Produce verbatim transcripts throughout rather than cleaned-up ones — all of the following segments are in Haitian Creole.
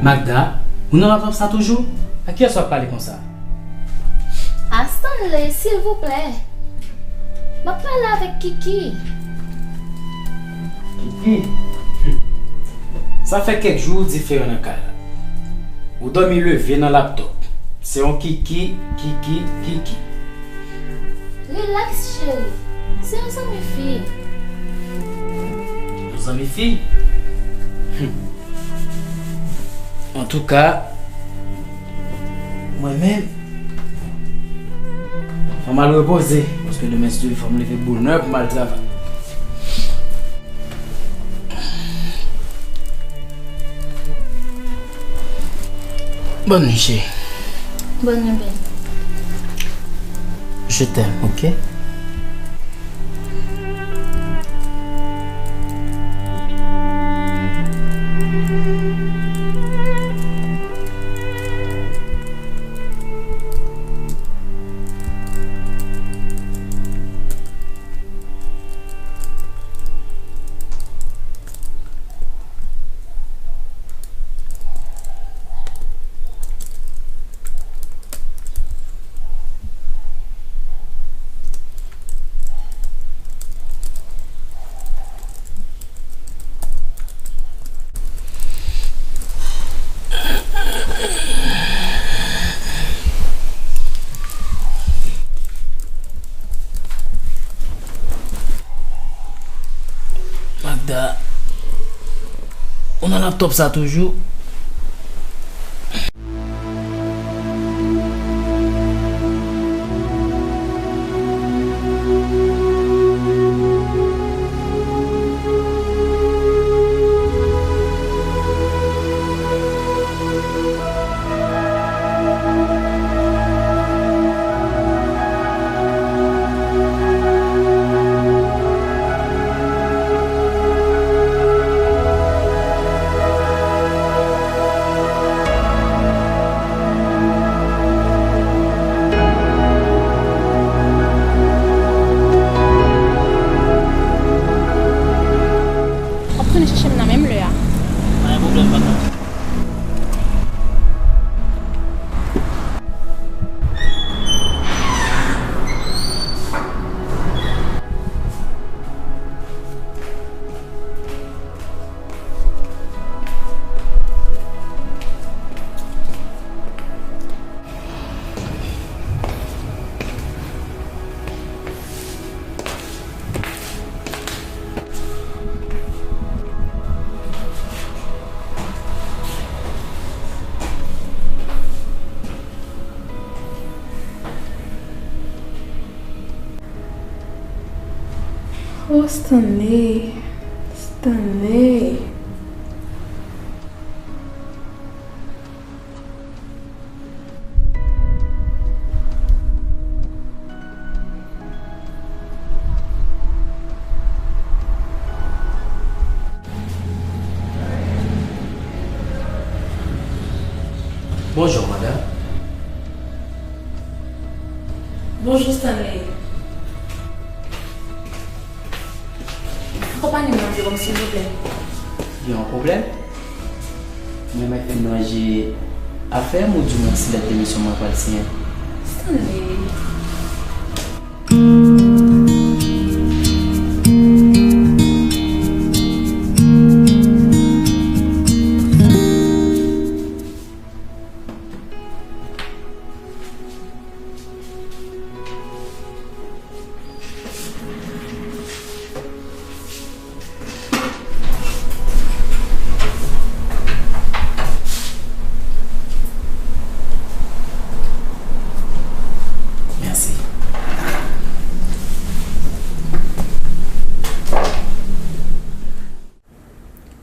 Magda, ou nan laptòp sa toujou? A kiyès w ap pale konsa? A Stanley, silvouplè. M ap pale avèk Kiki. Kiki? Sa fè kèk jou ou diferan nan kay la. Ou dòmi leve nan laptòp. Se yon Kiki, Kiki, Kiki. Rilaks, cheri. Se yon zanmi fi. Yon zanmi fi? Hum. Antouka, mwen menm, fò m al repoze, paske demen, si Dye vle, fò m leve bonè pou m al travay. Bonne nuit, chérie. Bonne nuit, baby. Je t'aime, ok? Magda, ou nan laptòp sa toujou? W ap tounen chèche m nan menm lè a. Pa gen pwoblèm, patwon. Oh, Stanley, Stanley. Bonjou, madanm. Bonjou, Stanley. Akonpaye m nan biwo m, silvouplè. Gen yon pwoblèm? Mwen mèt fin ranje afè m, oudimwen si lèt demisyon mwen pral siyen? Stanley. Mèsi.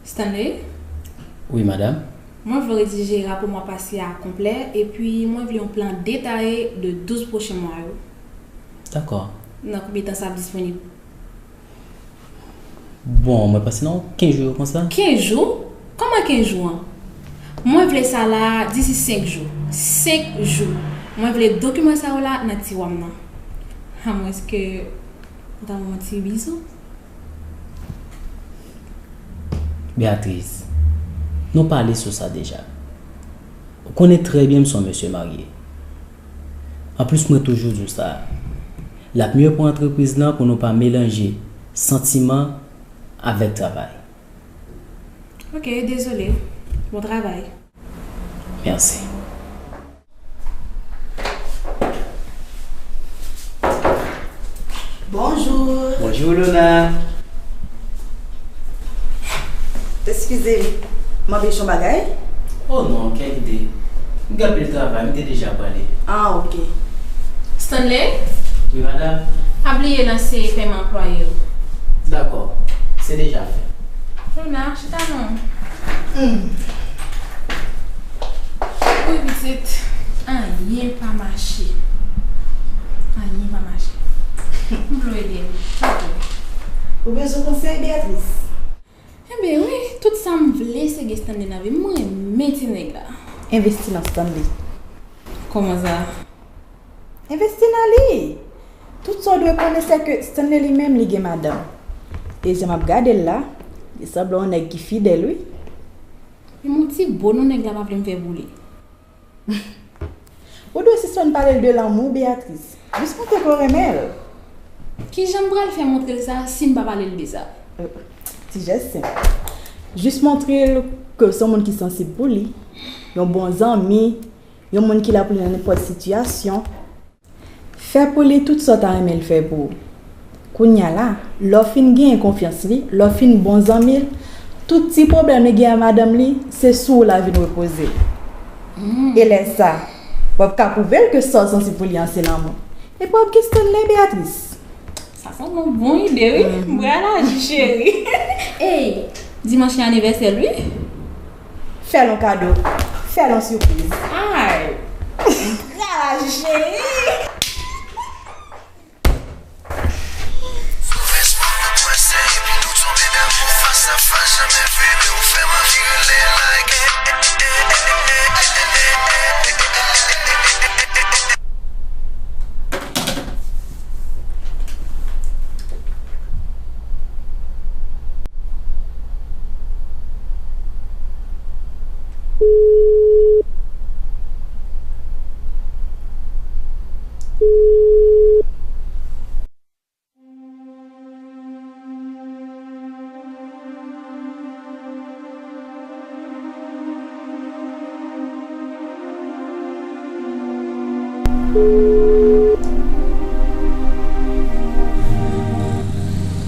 Stanley? Wi, madanm. Mwen vle redije rapò mwa pase a konplè, epi mwen vle yon plan detaye de douz pwochen mwa yo. Dakò. Nan konbyen tan sa ap disponib? Bon, mwen panse nan kenz jou yo konsa. Kenz jou? Kòman kenz jou an? Mwen vle sa la disi senk jou. Senk jou. Mwen vle dokiman sa yo la nan tiwa m nan. Amwenske ou ta ban mwen ti bizou. Beatrice, nou pale sou sa deja. Konnen trè byen m se yon mesye marye. Anplis, mwen toujou di w sa. L ap mye pou antrepriz lan pou nou pa melanje santiman avèk travay. Ok, dezole. Bon travay. Mèsi. Bonjou. Bonjou, Lona. Eskize m, m anpeche yon bagay? Oh non, kèl ide. M gen anpil travay, m te deja prale. Ah, ok. Stanley? Wi, madanm. Pa bliye lanse pèman anplwaye yo. Dakò, se deja fè. Lona, chita non. Hmm. Wi, pitit, anyen pa mache. Anyen pa mache. M vle w ede m, tanpri. Ou bezwen konsèy, Beatrice? Enben wi, tout sa m vle se gen Stanley nan vi m. Mwen renmen ti nèg la. Envesti nan Stanley. Kòman sa? Envesti nan li! Tout sa w dwe konnen, se ke Stanley li menm, li gen madanm. E jan m ap gade l la, li sanble yon nèg ki fidèl, wi. Men yon ti bo non nèg la pa vle m fè pou li. Ou dwe sispann pale l de lanmou, Beatrice. Jis montre ke w renmen l. Kijan m pral fè montre l sa si m pa pale l de sa? Euh, ti jès senp. Jis montre l ke w se yon moun ki sansib pou li, yon bon zanmi, yon moun ki la pou li nan nenpòt sitiyasyon. Fè pou li tout sa w ta renmen l fè pou ou. Kounye a la, lè w fin genyen konfyans li, lè w fin bon zanmi l, tout ti pwoblèm li gen ak madanm li, se sou ou l ap vin repoze. Hmm. E lè sa, w ap ka pwouve l ke sa w santi pou li an se lanmou. Epi w ap gen Stanley, Beatrice. Sa sanble yon bon ide, wi. Mhm. M pral aji, cheri. Ey, dimanch se anivèsè l, wi. Fè l yon kado. Fè l yon sipriz. Ay. M pral aji, cheri.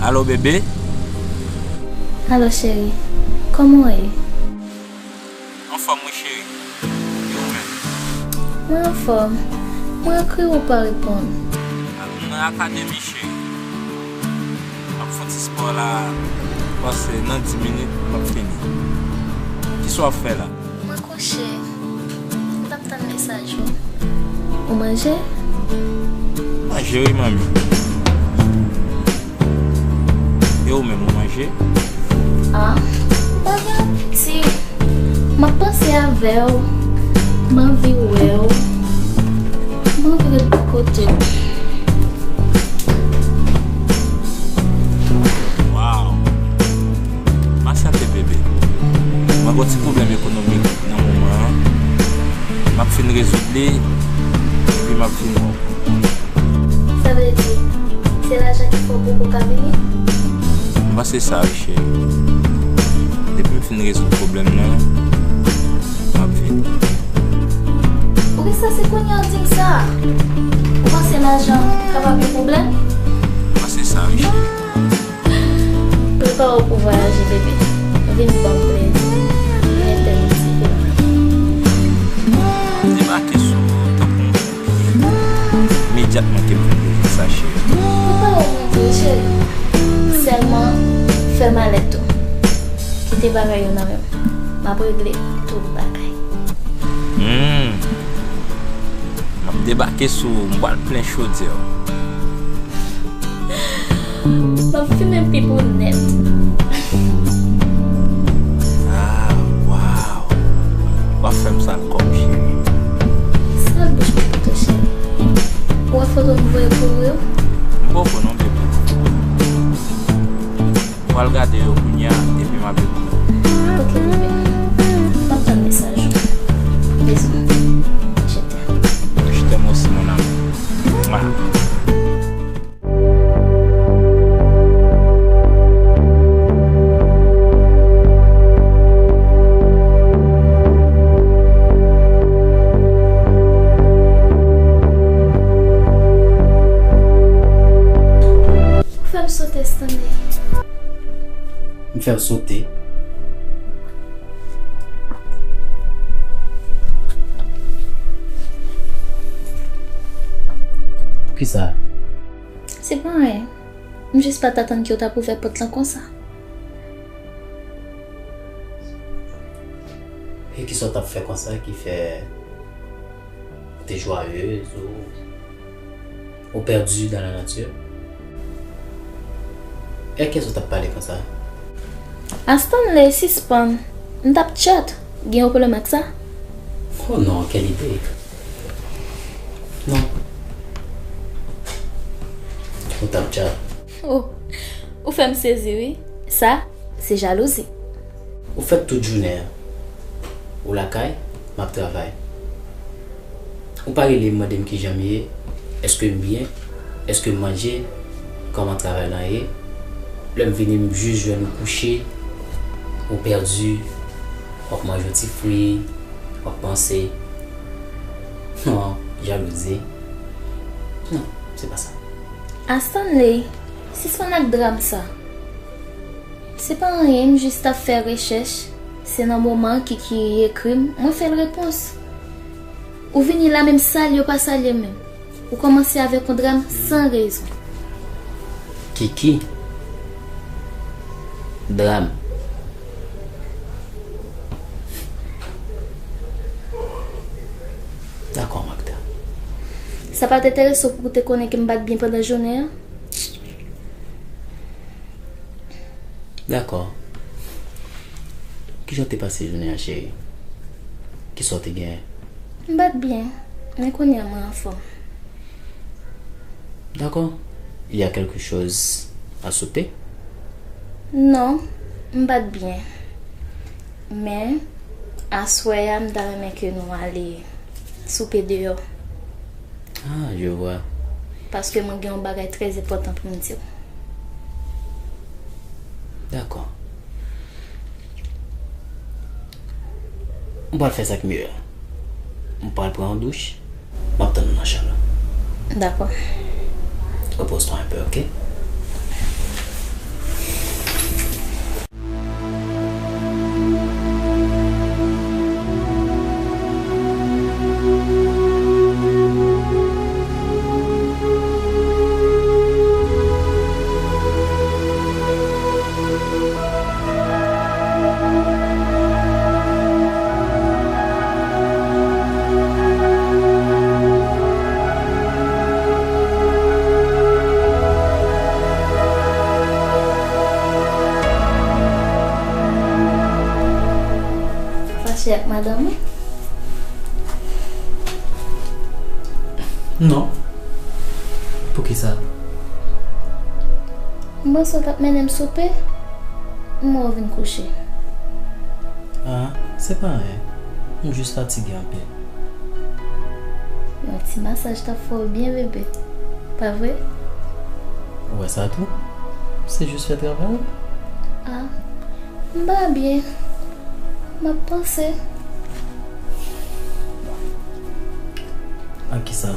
Alo, bebe? Alo, cheri. Kòman w ye? Anfòm, wi, cheri. E ou menm? Mwen anfòm. Mwen ekri w ou pa reponn. M nan akademi, cheri. M ap fè ti spò la. M panse nan dis minit, m ap fini. Kisa w ap fè la? Mwen kouche. M t ap tann mesaj ou. Ou manje? Manje, wi, manmi. E ou menm, ou manje? Ah, m pa gen apeti. M ap panse avè w. M anvi wè w. M anvi ret bò kote w. Waw! Masyate, bebe. Mwen gen yon ti pwoblèm ekonomik nan moman an. M ap fin rezoud li, epi m ap vin wè w. Sa vle di, se lajan ki fè w poko ka vini? M panse sa, wi, cheri. Depi m fin rezoud pwoblèm nan, m ap vini. Poukisa se kounye a w di m sa? Ou panse lajan kapab yon pwoblèm? M panse sa, wi, cheri. Prepare w pou vwayaje, bebe. Vin ban m plezi. Vin entèmesye. M debake sou ou tankou yon zanj. Imedyatman ke m fin bezwen sa, cheri. Prepare w pou vini, cheri. Sèlman, fè malèt ou. Kite bagay yo nan men m. M ap regle tout bagay. Hmm. M ap debake sou ou, m pral plen chodyè w. M ap fimen pip ou nèt. Ah, waw. W ap fè m sal kò m, cheri. Sal bouch mwen pito, cheri. Ou wè foto m voye pou ou yo? M poko non, bebe. M pral gade yo kounye a, epi m ap ekri w. Ok, bebe. M ap tann mesaj ou. Bizou. M fè l sote. Poukisa? Se pa anyen. M jis pa t atann ke w t ap ouvè pòt lan konsa. E kisa w t ap fè konsa ki fè ou te jwayez ou, ou pèdi dans la nature? E kiyès ou t ap pale konsa? A Stanley, sispann. M t ap tchat. Gen yon pwoblèm ak sa? Oh non, quelle idée. Non. Ou t ap tchat. Oh, ou fè m sezi, wi. Sa, se jalouzi. Ou fè tout jounen an, ou lakay, m ap travay. Ou pa rele m mande m kijan m ye, èske m byen, èske m manje, kòman travay lan ye. Lè m vini, m jis jwenn ou kouche, ou pèdi, w ap manje yon ti fwi, w ap panse. Non, jalouzi. Non, se pa sa. A Stanley, sispann ak dram sa. Se pa anyen, m jis t ap fè rechèch. Se nan moman Kiki ekri m, mwen fè l repons. Ou vini la, menm salye w pa salye m menm. Ou kòmanse avèk yon dram san rezon. Kiki? Dram? Dakò, Magda. Sa pa t enterese w pou w te konnen ke m pa t byen pandan jounen an? Dakò. Kijan w te pase jounen an, cheri? Kisa w te genyen? M pa t byen, men kounye a mwen anfòm. Dakò. Il y a quelque chose à souper? Non, m pa t byen. Men, aswè a, m ta renmen ke nou ale soupe deyò. Ah, je vois. Paske mwen gen yon bagay trè enpòtan pou m di w. Dakò. M pral fè sa k miyò a. M pral pran yon douch. M ap tann ou nan chanm lan. Dakò. Repose-toi un peu, ok? Fache ak madanm ou? Non. Poukisa? M panse w t ap mennen m soupe, m wè w vin kouche. Ah, se pa anyen. M jis fatige anpil. Yon ti masaj t ap fè w byen, bebe. Pa vre? Ou wè sa tou? Se jis fè travay. Ah, m pa byen. M ap panse. A kisa?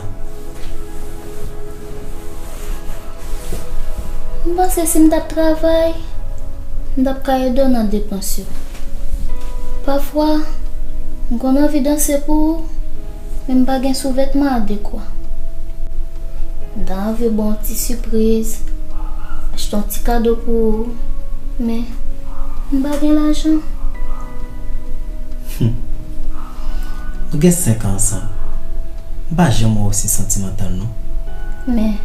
M panse si m t ap travay, m t ap ka ede w nan depans yo. Pafwa, m konn anvi danse pou ou, men m pa gen souvètman adekwa. M ta anvi ba w yon ti sipriz, achte yon ti kado pou ou, men m pa gen lajan. Hum. Nou gen senk an ansanm. M pa janm wè w osi santimantal, non. Men,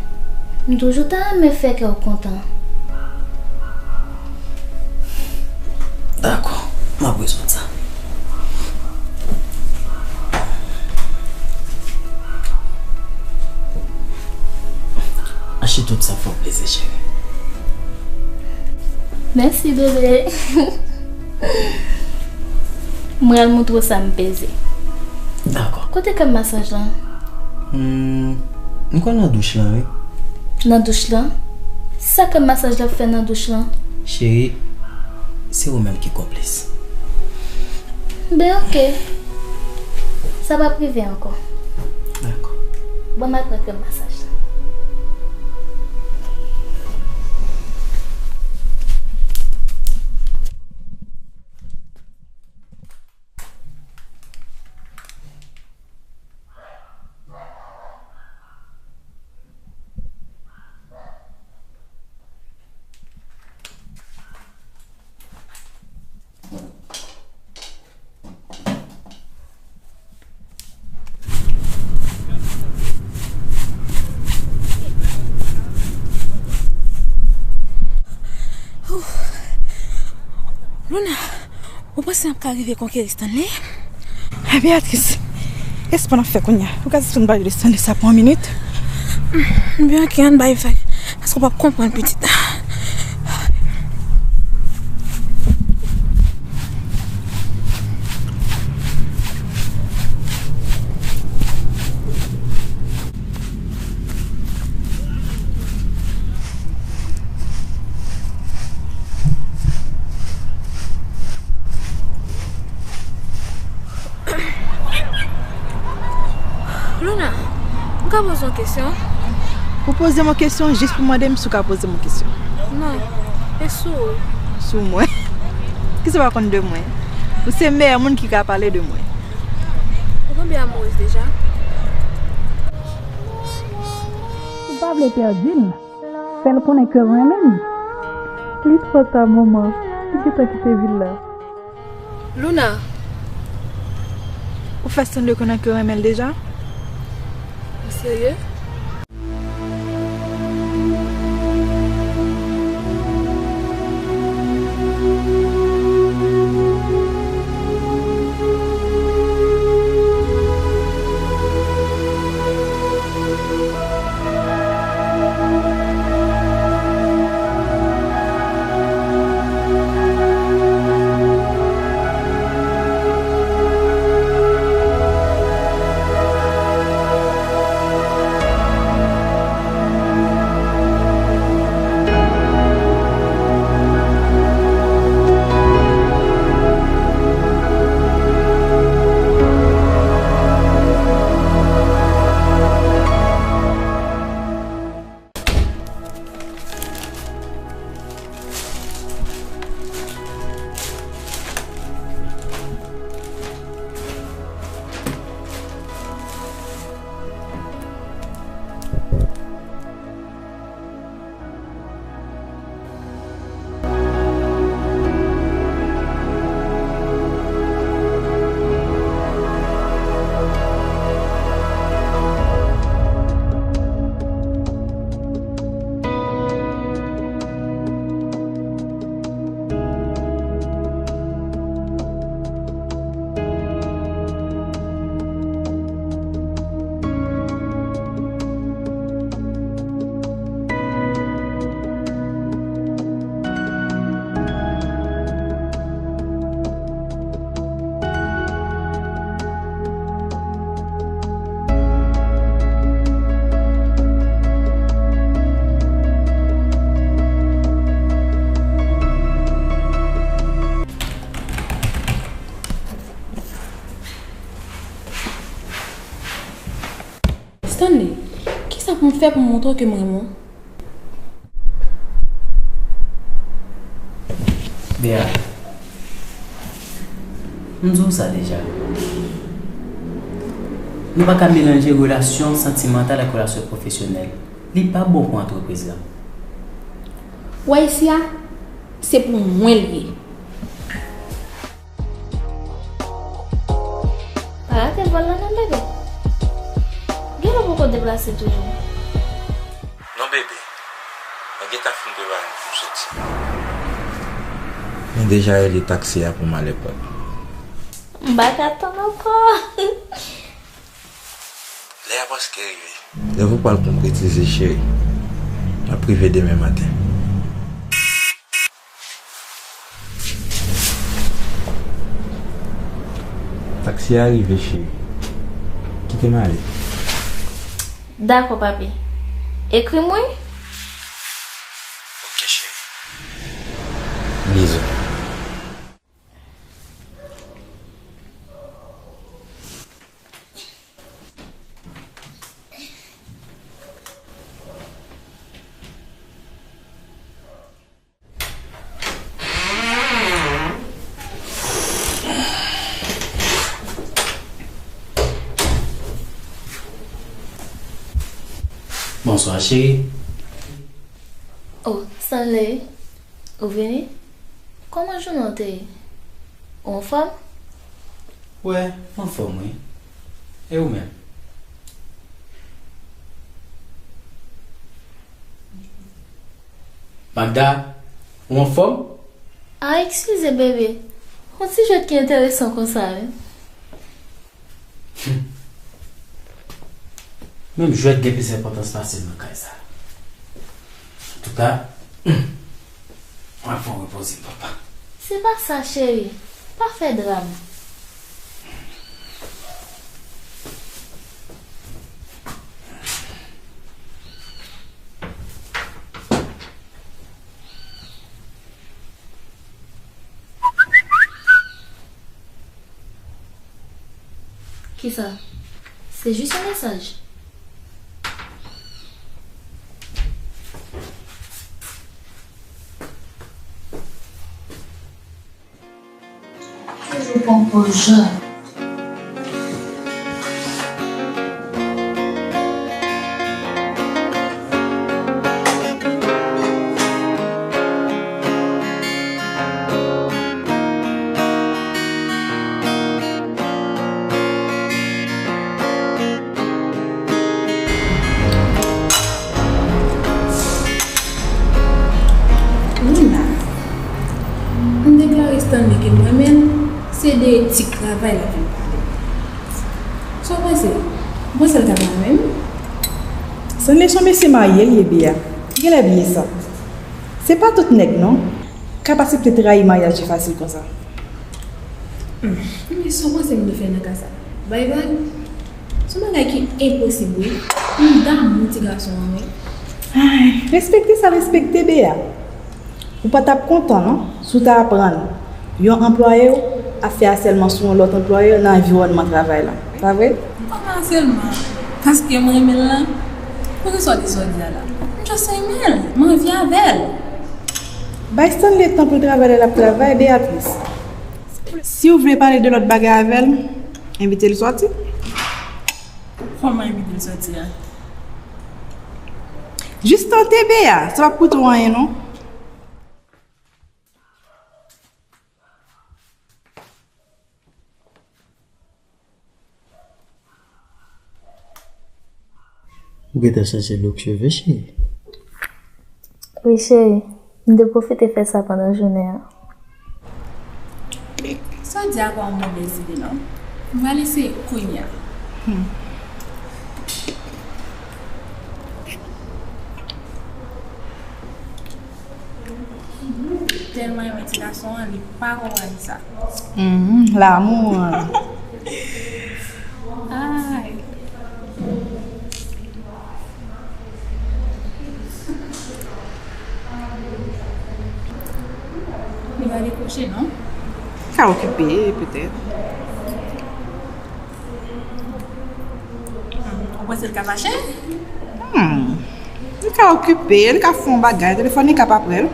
m toujou ta renmen fè kè w kontan. Dakò, m ap rezoud sa. Achte tout sa fè w plezi, cheri. Mèsi, bebe. Mwen al montre w sa m peze. Dakò. Kote kèm masaj lan? Hmm, m kwè nan douch lan, wi. Nan douch lan? Sa kèm masaj la ap fè nan douch lan? Cheri, se ou menm ki konplis. Ben, oke. Sa p ap rive ankò. Dakò. Ban m al pran kèm masaj la. Luna, ou panse n ap ka rive konkeri Stanley? Ah, Beatrice, kisa n ap fè kounye a? Ou ka jis vin pale de Stanley sa pou yon minit? Byen, ok, ann bay vag. Paske w p ap konprann, pitit. Luna, m ka poze w yon kesyon? Ou poze m yon kesyon jis pou mande m si w ka poze m yon kesyon? Non, e sou ou? Sou mwen? Kisa w pa konn de mwen? Ou se meyè moun ki ka pale de mwen. Ou tonbe amourèz deja? Ou pa vle pèdi l. Fè l konnen ke w renmen l. Li twò ta, manman. Li gentan kite vil la. Luna, ou fè Stanley konnen ke w renmen l deja? Ou serye? Stanley, kisa pou m fè pou m montre w ke m renmen w? Bea, m di w sa deja. Nou pa ka melanje relasyon santimantal ak relasyon pwofesyonèl. Li pa bon pou antrepriz la. Ou wè isi a, se pou mwen l ye. Pa rate vòl la non, bebe. Gen lè w poko deplase toujou. Non, bebe. Mwen gentan fin prepare m pou m soti. Mwen deja rele taksi a pou m al èpòt. M pa ka tann ankò. Lè a prèske rive. Lè pou pral konkretize, cheri. L ap rive demen maten. Taksi a rive, cheri. Kite m ale. Dakò, papi. Ekri m, wi. Ok, cheri. Bizou. Bonswa, cheri. Oh, Stanley, ou vini? Kòman jounen w te ye? Ou anfòm? Wè, m anfòm, wi. E ou menm? Magda, ou anfòm? Ah, eskize, bebe. Yon ti jwèt ki enteresan konsa, wi. Menm jwèt gen plis enpòtans pase l nan kay sa. Antouka, m ap fè w repoze m, papa. Se pa sa, cheri. Pa fè dram. Kisa? Se jis yon mesaj. Toujou pran poz jèn. Wi, la. M deklare Stanley ke m renmen l, se de etik travay l ap vin pale. Sa w panse? Ou panse l ta renmen m? Stanley se yon mesye marye l ye, Bea. Genlè bliye sa. Se pa tout nèg, non, k ap aksepte trayi maryaj li fasil konsa. Hmm. Men sa w panse m dwe fè nan ka sa? Bay vag? Se yon bagay ki enposib, wi. M damou ti gason an, wi. Ay, respekte sa respekte, Bea. Ou pa t ap kontan, non, si w ta aprann yon anplwaye w ap fè asèlman sou yon lòt anplwaye nan anviwònman travay la. Pa vre? M pa nan asèlman paske m renmen l lan. Poukisa w di sa w di a la? M just renmen l. M anvi avè l. Bay Stanley tan pou l travay lè l ap travay, Beatrice. Si w vle pale de lòt bagay avè l, envite l sòti. Kòman envite l sòti a? Jis tante, Bea, sa p ap koute w anyen, non. Ou gentan chanje look cheve, cheri? Wi, cheri. M te pwofite fè sa pandan jounen an. Sa w di a pa yon move ide, non. M pral eseye kounye a. Hmm. Tèlman renmen ti gason an, li pa konprann sa. Mhm, lanmou an. Ay. Li va dekwoche, non? Ka okipe, petèt. Ou panse l ka fache? Hmm. Li ka okipe, li ka fè yon bagay, telefòn li ka pa prè l.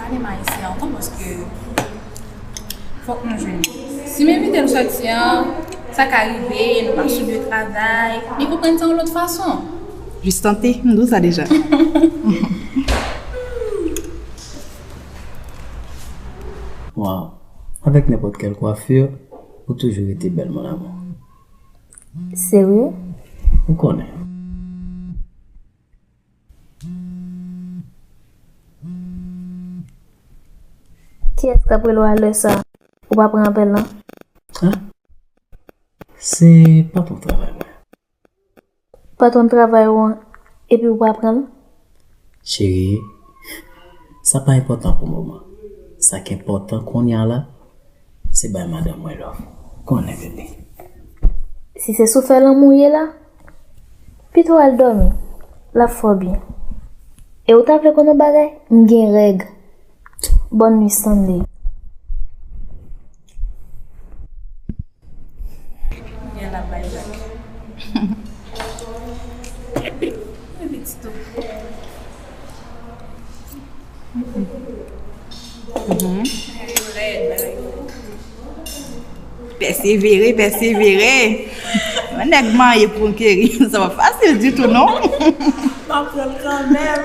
Gade m ayisyen ankò paske fòk nou jwenn li. Si m envite l sòti an, sa ka rive, nou pa sou lye travay, li konprann sa yon lòt fason. Jis tante, m di w sa deja. Waw, avèk nenpòt kèl kwafi, ou toujou rete bèl, mon amour. Serye? Ou konnen. Kiyès k ap rele w a lè sa a? Ou pa pran apèl lan? Ha? Se patwon travay mwen. Patwon travay ou an, epi ou pa pran l? Cheri, sa pa enpòtan pou moman. Sa k enpòtan kounye a la, se bay madanm mwen love. Konnen, bebe. Si se sou fè lanmou w ye la, pito w al dòmi. L ap fè w byen. E ou ta vle konn yon bagay? M gen règ. Bòn nwi, Stanley. Gen la bay Jacques. Epi Tito. Mhm. Pèsevere, pèsevere. Yon nèg marye pou konkeri, sa pa fasil ditou, non. M ap pran l kanmenm.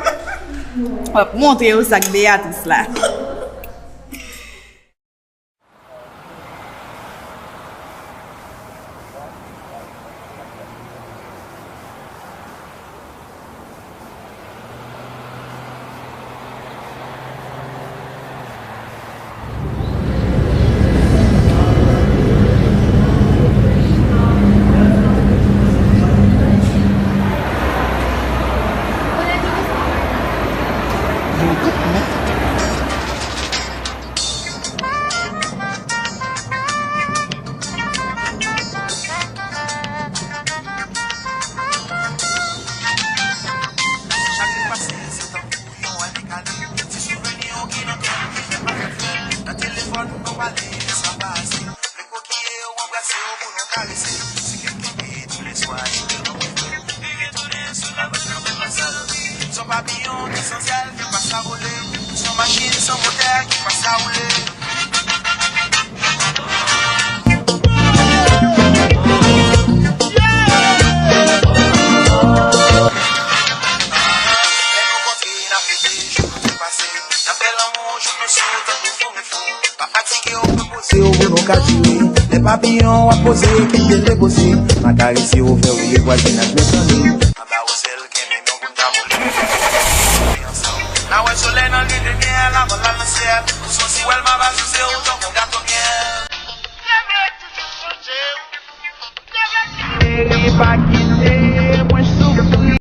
M ap montre yo sa k Beatrice la. San motè ki pa sa woule. Lè nou kontre, n ap pete, jou nou trepase. N ap fè lanmou, jou nou sou, tankou fou men fou. Pa fatige, ou pran poze, ou pou nou ka jire. Lè papiyon ap poze, kite l depoze. M a karese ou, fè ou ye vwazinaj, mezanmi. Anba wozèl, kenbe men w pou n ta vole. Ansanm. N a wè solèy nan lin de myèl, avan l al nan syèl. Ou santi wè l, m a ba sou se ou tankou gato myèl. Cheri, pa kite mwen soufri.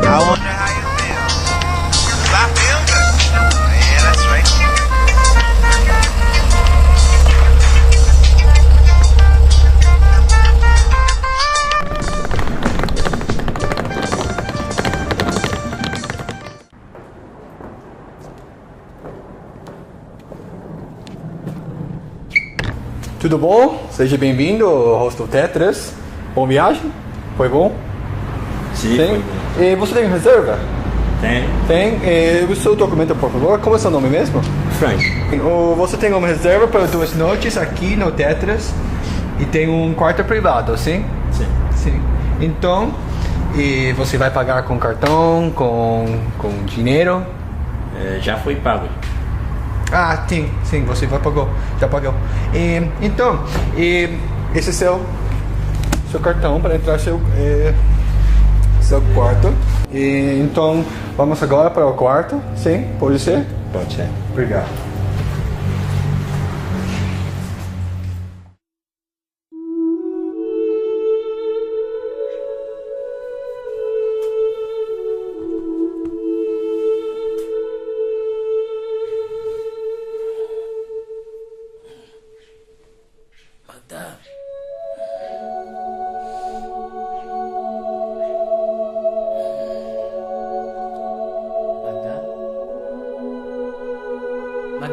I wonder how you feel. Do I feel good? Yeah, that's right. Tudo bom? Seja bem-vindo ao Hostel Tetras. Boa viagem? Foi bom? Sim, foi bom. E você tem reserva? Tem. Tem? E o seu documento, por favor. Como é seu nome mesmo? Frank. O, você tem uma reserva para duas noites aqui no Tetras e tem um quarto privado, sim? Sim. Sim. Então, e você vai pagar com cartão, com, com dinheiro? É, já foi pago. Ah, sim, sim, você vai pagou, já pagou. E, então, e esse é seu, seu cartão para entrar seu, é, seu quarto. E, então, vamos agora para o quarto, sim, pode ser? Pode ser. Obrigado. Madanm. Madanm.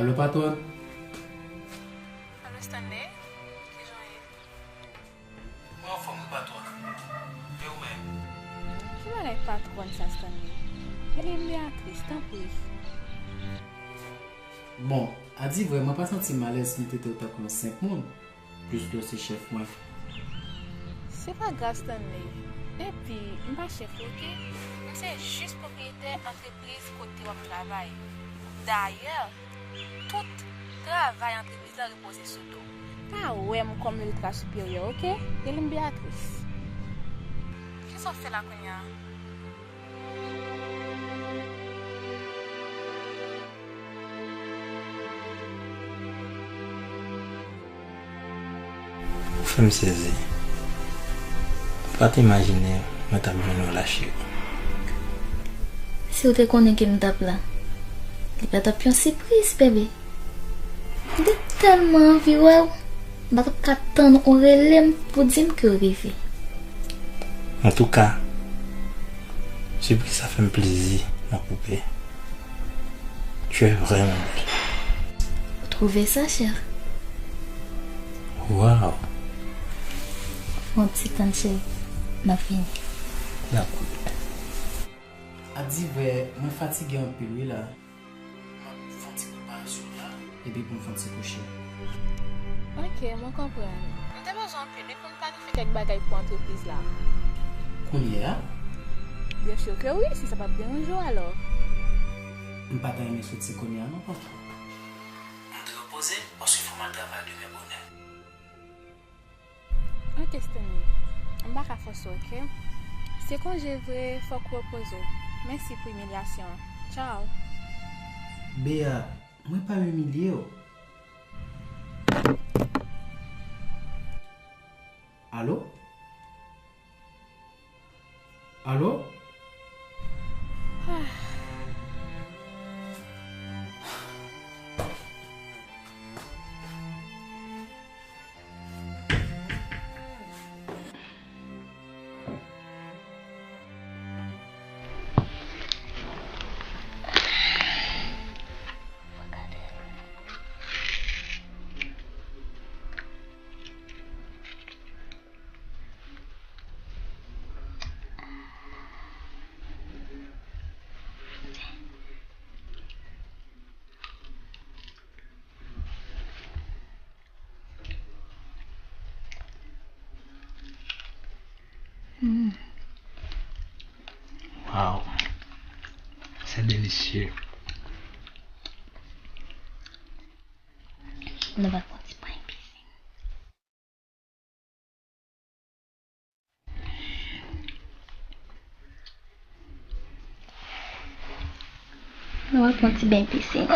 Alo, patwòn. Alo, Stanley. Kijan w ye? Mwen anfòm, wi, patwòn. E ou menm? Ki bagay patwòn sa, Stanley? Rele m Beatrice, tanpri. Bon, a di vrè, mwen pa santi m alèz si m trete w tankou yon senp moun, plis ke w se chèf mwen. Se pa grav, Stanley. Epi, m pa chèf ou, oke? M se jis pwopriyetè antrepriz kote w ap travay. Dayè, tout travay antrepriz la repoze sou do w. Pa wè m kòm ultra siperyè, oke? Rele m Beatrice. Kisa w ap fè la kounye a? Ou fè m sezi. M pa t imajine mwen t ap jwenn ou la, cheri. Si w te konnen ke m t ap la, li pa t ap yon sipriz, bebe. M te tèlman anvi wè w, m pa t ap ka tann ou rele m pou di m ke w rive. Antouka, sipriz sa fè m plezi, ma poupée. Tu es vraiment belle. Ou twouve sa, chè? Waw! Yon ti tan, cheri. M ap vini. Dakò. A di vrè, mwen fatige anpil wi la. M ap fè yon ti preparasyon la, epi pou m fè yon ti kouche. Ok, mwen konprann. M te bezwen anpil wi pou n planifye kèk bagay pou antrepriz la. Kounye a? Byen si ke wi, si sa p ap deranje w alò. M pa ta renmen soti kounye a non, patwòn. M dwe repoze m, paske fò m al travay demen bonè. Ok, Stanley. M pa ka fòse w, ok? Se konje vre, fòk ou repoze w. Mèsi pou imilyasyon an. Tchaw. Bea, mwen pa imilye w. Alo? Alo? Mm. Wow. C'est délicieux. Nou va pran ti pwen epise. Nou va pran ti beny pisinn.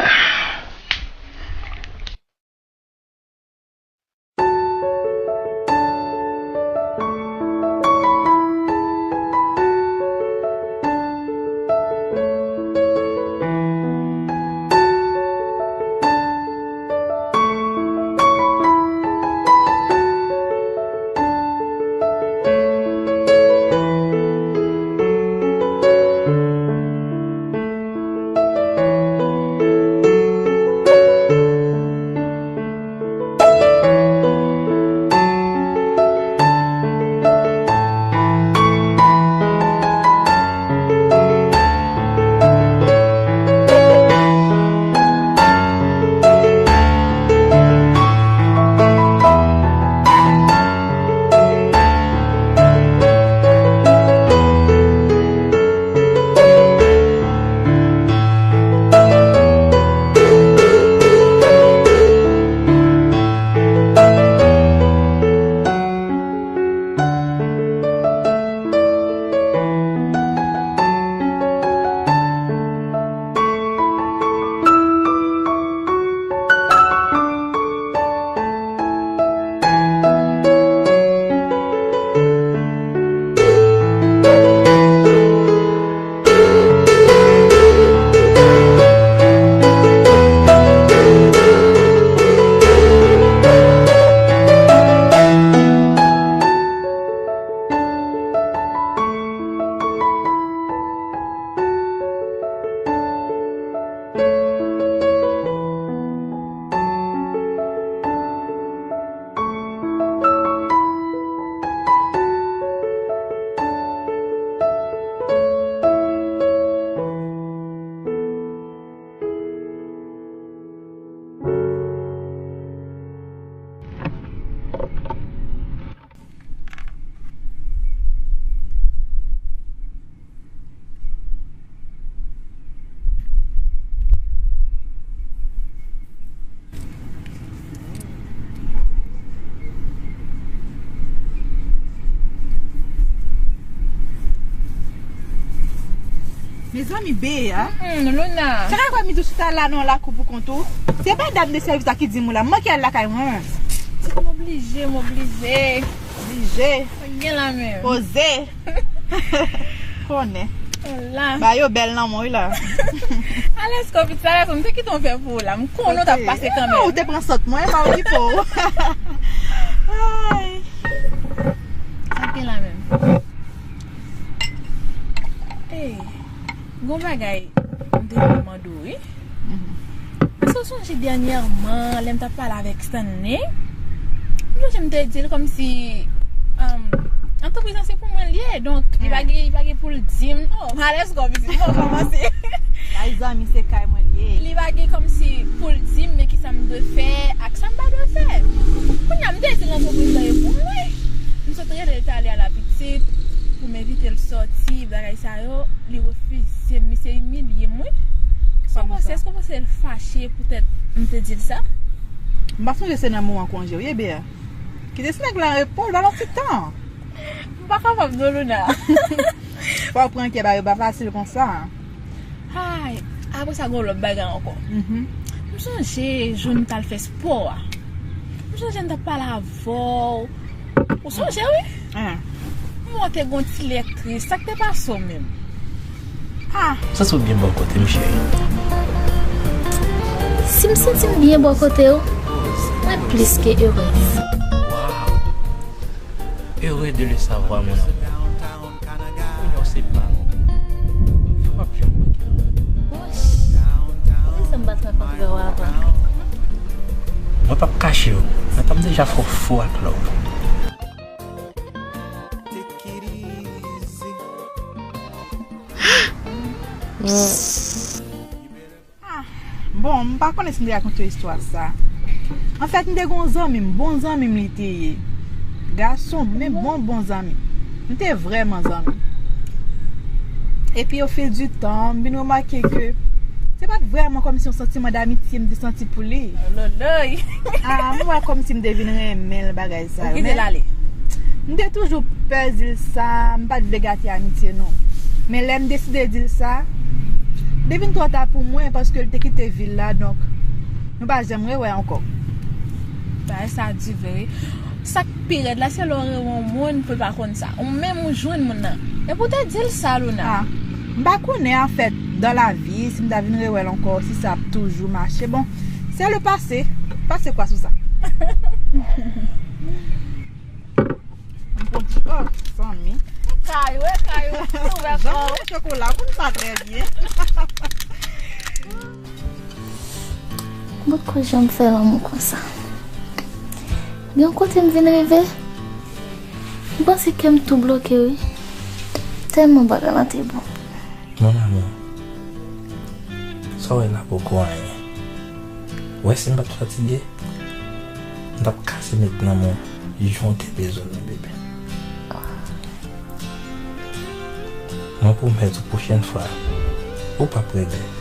Mezanmi, Bea. Hmm, Luna. Sa ka kwè m di w chita la nan lakou pou kont ou? Se pa dam de sèvis la ki di m ou la. M manke al lakay mwen. M oblije, m oblije. Oblije. Gen la menm. Poze. Konnen. Hola. Ba yo bèl nan mwen wi la. Alèz, konpit, sa la, m te kite yon fè pou ou la. M konnen w t ap pase kanmenm. Ou te pran sòt mwen, pa okipe w. Ay. Sa gen la menm. Ey, gon bagay m te vle mande w wi. Èske w sonje dènyèman lè m t ap pale avèk Stanley? M sonje m te di l kòmsi, um, antrepriz lan se pou mwen l ye. Donk, li pa gen, li pa gen pou l di m. Oh, m alèz kò pitit. Bon, kòmanse. Ay, zanmi, se kay mwen l ye. Li pa gen kòmsi pou l di m, men ki sa m dwe fè ak sa m pa dwe fè. Kounye a, m te di l antrepriz lan e pou mwen. M sot rele l talè a la pitit pou m envite l sòti, bagay sa yo, li refize m, misye imilye m, wi. Èske w panse, èske w panse l fache poutèt m te di l sa? M pa sonje se nan moman konje w ye, Bea. Kite ti nèg la repo l, ba l yon ti tan. M pa kapab non, Luna. Fò w pran kè, bagay yo pa fasil konsa. Ay, apre sa, gon lòt bagay ankò. Mhm. M sonje jou n t al fè spò a. M sonje n t ap pale avè w. Ou sonje, wi? Hein. M wè w te gon ti lè tris. Sa k te pase w menm? Ah. Santi w byen bò kote m, cheri? Si m santi m byen bò kote w, mwen plis ke erez. Wow. Heureux de le savoir, mon amour. Kounye a w se pa m. Fò w ap janm manke m. Woch! Poukisa m pa t rankontre w avan? Mwen p ap kache w. Mwen t ap deja fè w fou ak love. Ah, bon, m pa konnen si m te rakonte w istwa sa. Anfèt, m te gen yon zanmi m, bon zanmi m li te ye. Gason, men bon, bon zanmi. Nou te vrèman zanmi. Epi, au fil du temps, m vin remake ke se pa t vrèman kòmsi yon santiman d'amitye m te santi pou li. Loloy! Ah, m wè kòmsi m te vin renmen l, bagay sa yo. Ou kite l ale? M te toujou pè di l sa, m pa t vle gate amitye nou. Men lè m deside di l sa, li vin twò ta pou mwen paske l te kite vil la, donk nou pa janm rewè ankò. Bagay sa di vre wi. Sa k pi rèd la, se lè w renmen yon moun pou l pa konn sa. Ou menm ou jwenn moun nan. Epi w te di l sa, Luna. Ah, m pa konnen, anfèt, dans la vie, si m ta vin rewè l ankò, si sa ap toujou mache. Bon, c'est le passé. Pase kwa sou sa? M pran ti, oh, zanmi. Kay, wi, kay, wi. Jan w chokola, konn sa trè byen. Mwen poko janm fè lanmou konsa. Gen yon kote m vin rive, m panse kè m tou bloke wi. Tèlman bagay lan te bon. Mon amour, sa w wè la poko anyen. Wè si m pa t fatige, m t ap kase met nan men w jan w te bezwen mwen, bebe. Mwen pwomèt ou pwochèn fwa, ou p ap regrèt.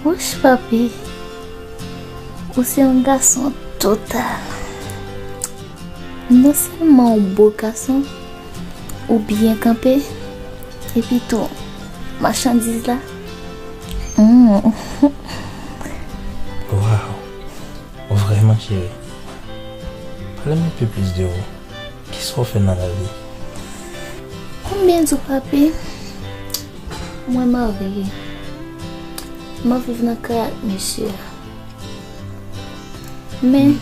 Wouch, papi, ou se yon gason total. Non sèlman ou bo gason, ou byen kanpe, epi tou, machandiz la. Mm. Waw, ou vrèman cheri. Pale m yon pe plis de ou. Kisa w fè nan lavi? Konbyen di w, papi? Mwen marye. M ap viv nan kay ak mesye a. Men,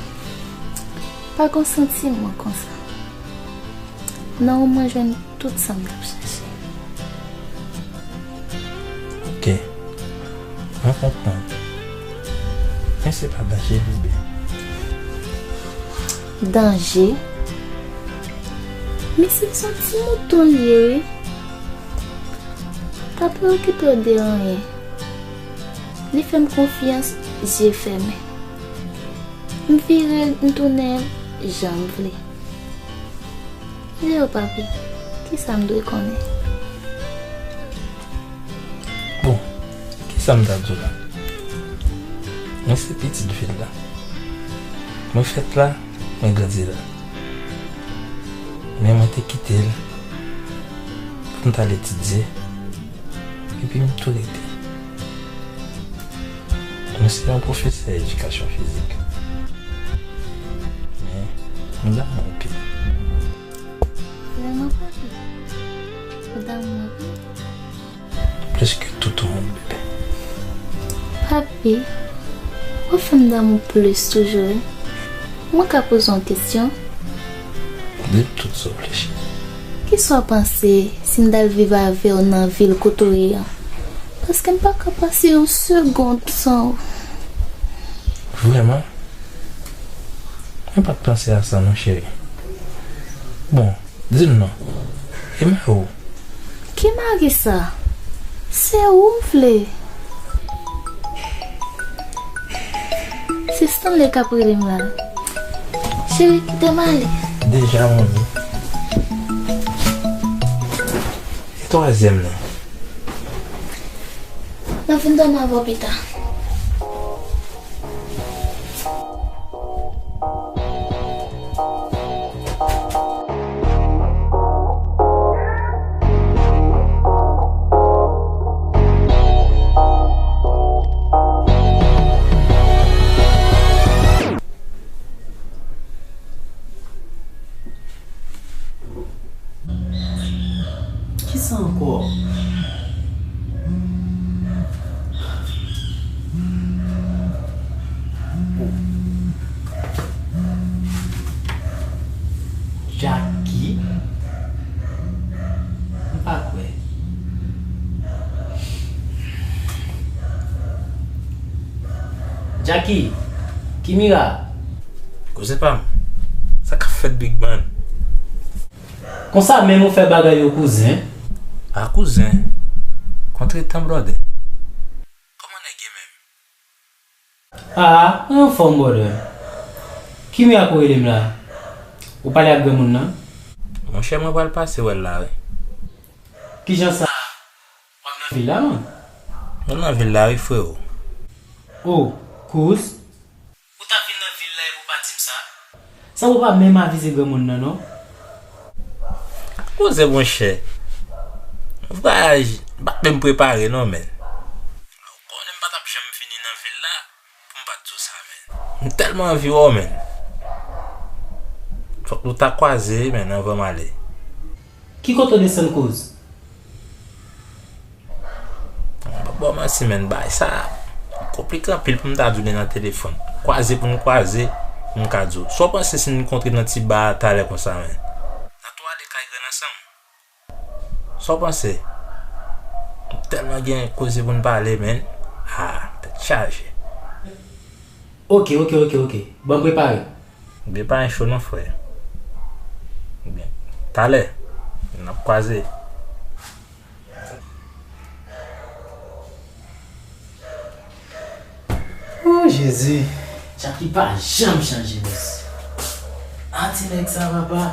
pa gon santiman konsa. Nan ou mwen jwenn tout sa m t ap chache. Ok. Mwen konprann. Men se pa danje, bebe. Danje? Men se yon ti mouton l ye, wi. Pa preokipe w de anyen. Li fè m konfyans, zye fèmen. M vire l, m tounen l jan m vle. Leo, papi, kisa m dwe konnen? Bon, kisa m ta di w la? Mwen se pitit vil la. Mwen fèt la, mwen grandi la. Men mwen te kite l pou m t al etidye. Epi m tou rete. Mwen se yon pwofesè edikasyon fizik. Men, m damou anpil. Vrèman, papi? Ou damou anpil? Plis ke tout moun, bebe. Papi, ou fè m damou plis toujou, wi. Mwen ka poze w yon kesyon? Di m tout sa w vle, cheri. Kisa w panse si m t al viv avè w nan vil kote w ye a? Paske m pa ka pase yon segonn san ou. Vrèman? Mwen pa t panse a sa non, cheri. Bon, di m non. E mari w? Ki mari sa? Se ou m vle. Se Stanley k ap rele m la. Cheri, kite m ale. Deja, manmi. E twazyèm nan? M ap vin dòmi avè w pita. Kisa ankò? Jackie? M pa kwè. Jackie, Kimira. Kouzen pa m, sa k ap fèt, Big Man? Konsa menm ou fè bagay yo, kouzen? A, kouzen, kontretan, brother. Kòman nèg ye menm? A, mwen anfòm, brother. Kimira k ou rele m la? Ou pale ak granmoun nan? Monchè, mwen pral pase wè l la, wi. Kijan sa? W ap nan vil la, man? Mwen nan vil la, wi, freo. O, kouz. Ou t ap vin nan vil la epi w pa di m sa? Sa w pa menm avize granmoun nan, non? Kouzen, monchè. Vwayaj, m pa t menm prepare, non, men. Ou konnen m pa t ap janm vini nan vil la pou m pa t di w sa, men. M tèlman anvi wè w, men. Fòk nou ta kwaze, men, anvan m ale. Ki kote w desann, kouz? Bon, mèsi, men, bagay sa konplike anpil pou m ta di w li nan telefòn. Kwaze pou n kwaze, pou m ka di w. Sa w panse si n kontre nan ti ba a talè konsa, men? N a tou ale kay grann ansanm. Sa w panse? M tèlman gen koze pou n pale, men. Ah, tèt chaje. Ok, ok, ok, ok. Bon, prepare. Byen, pa gen cho non, frè. Byen. Talè, n ap kwaze. Oh, Jezi. Jackie pa janm chanje, mesye. Ah, ti nèg sa, papa.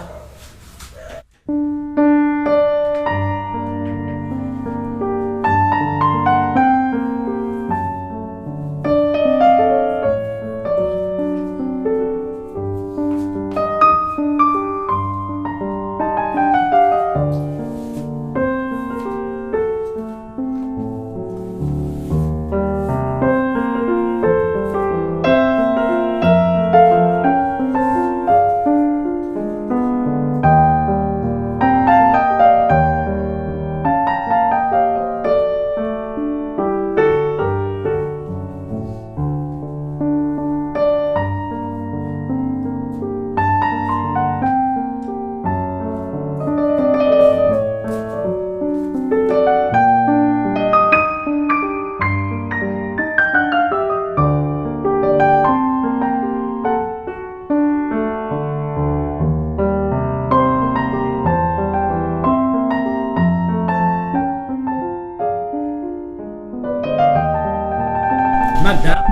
Magda,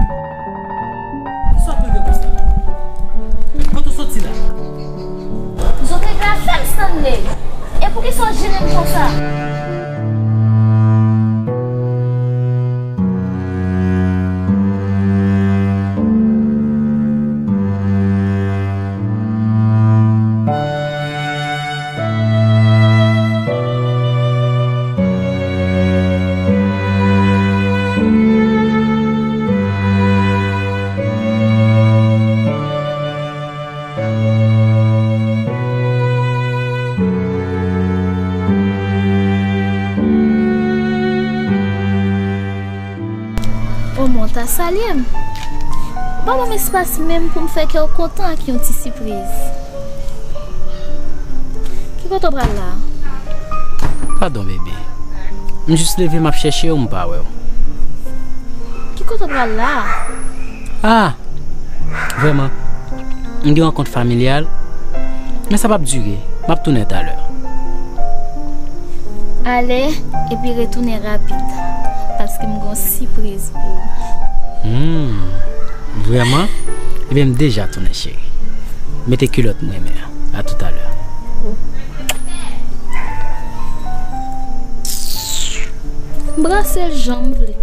poukisa w ap rive konsa? Kote w soti la? Zòrèy la fè m Stanley. E poukisa w jennen m konsa? Salye m. Ou pa ban m espas menm pou m fè kè w kontan ak yon ti sipriz. Ki kote w pral la? Padon, bebe. M jis leve, m ap chèche w, m pa wè w. Ki kote w pral la? Ah! Vrèman. M gen rankont familyal, men sa p ap dire. M ap tounen talè. Ale, epi retounen rapid, paske m gen yon sipriz pou ou. Hmm, vrèman? Ebyen, m deja tounen, cheri. Mete kilòt m renmen an. A toutalè. M brase l jan m vle.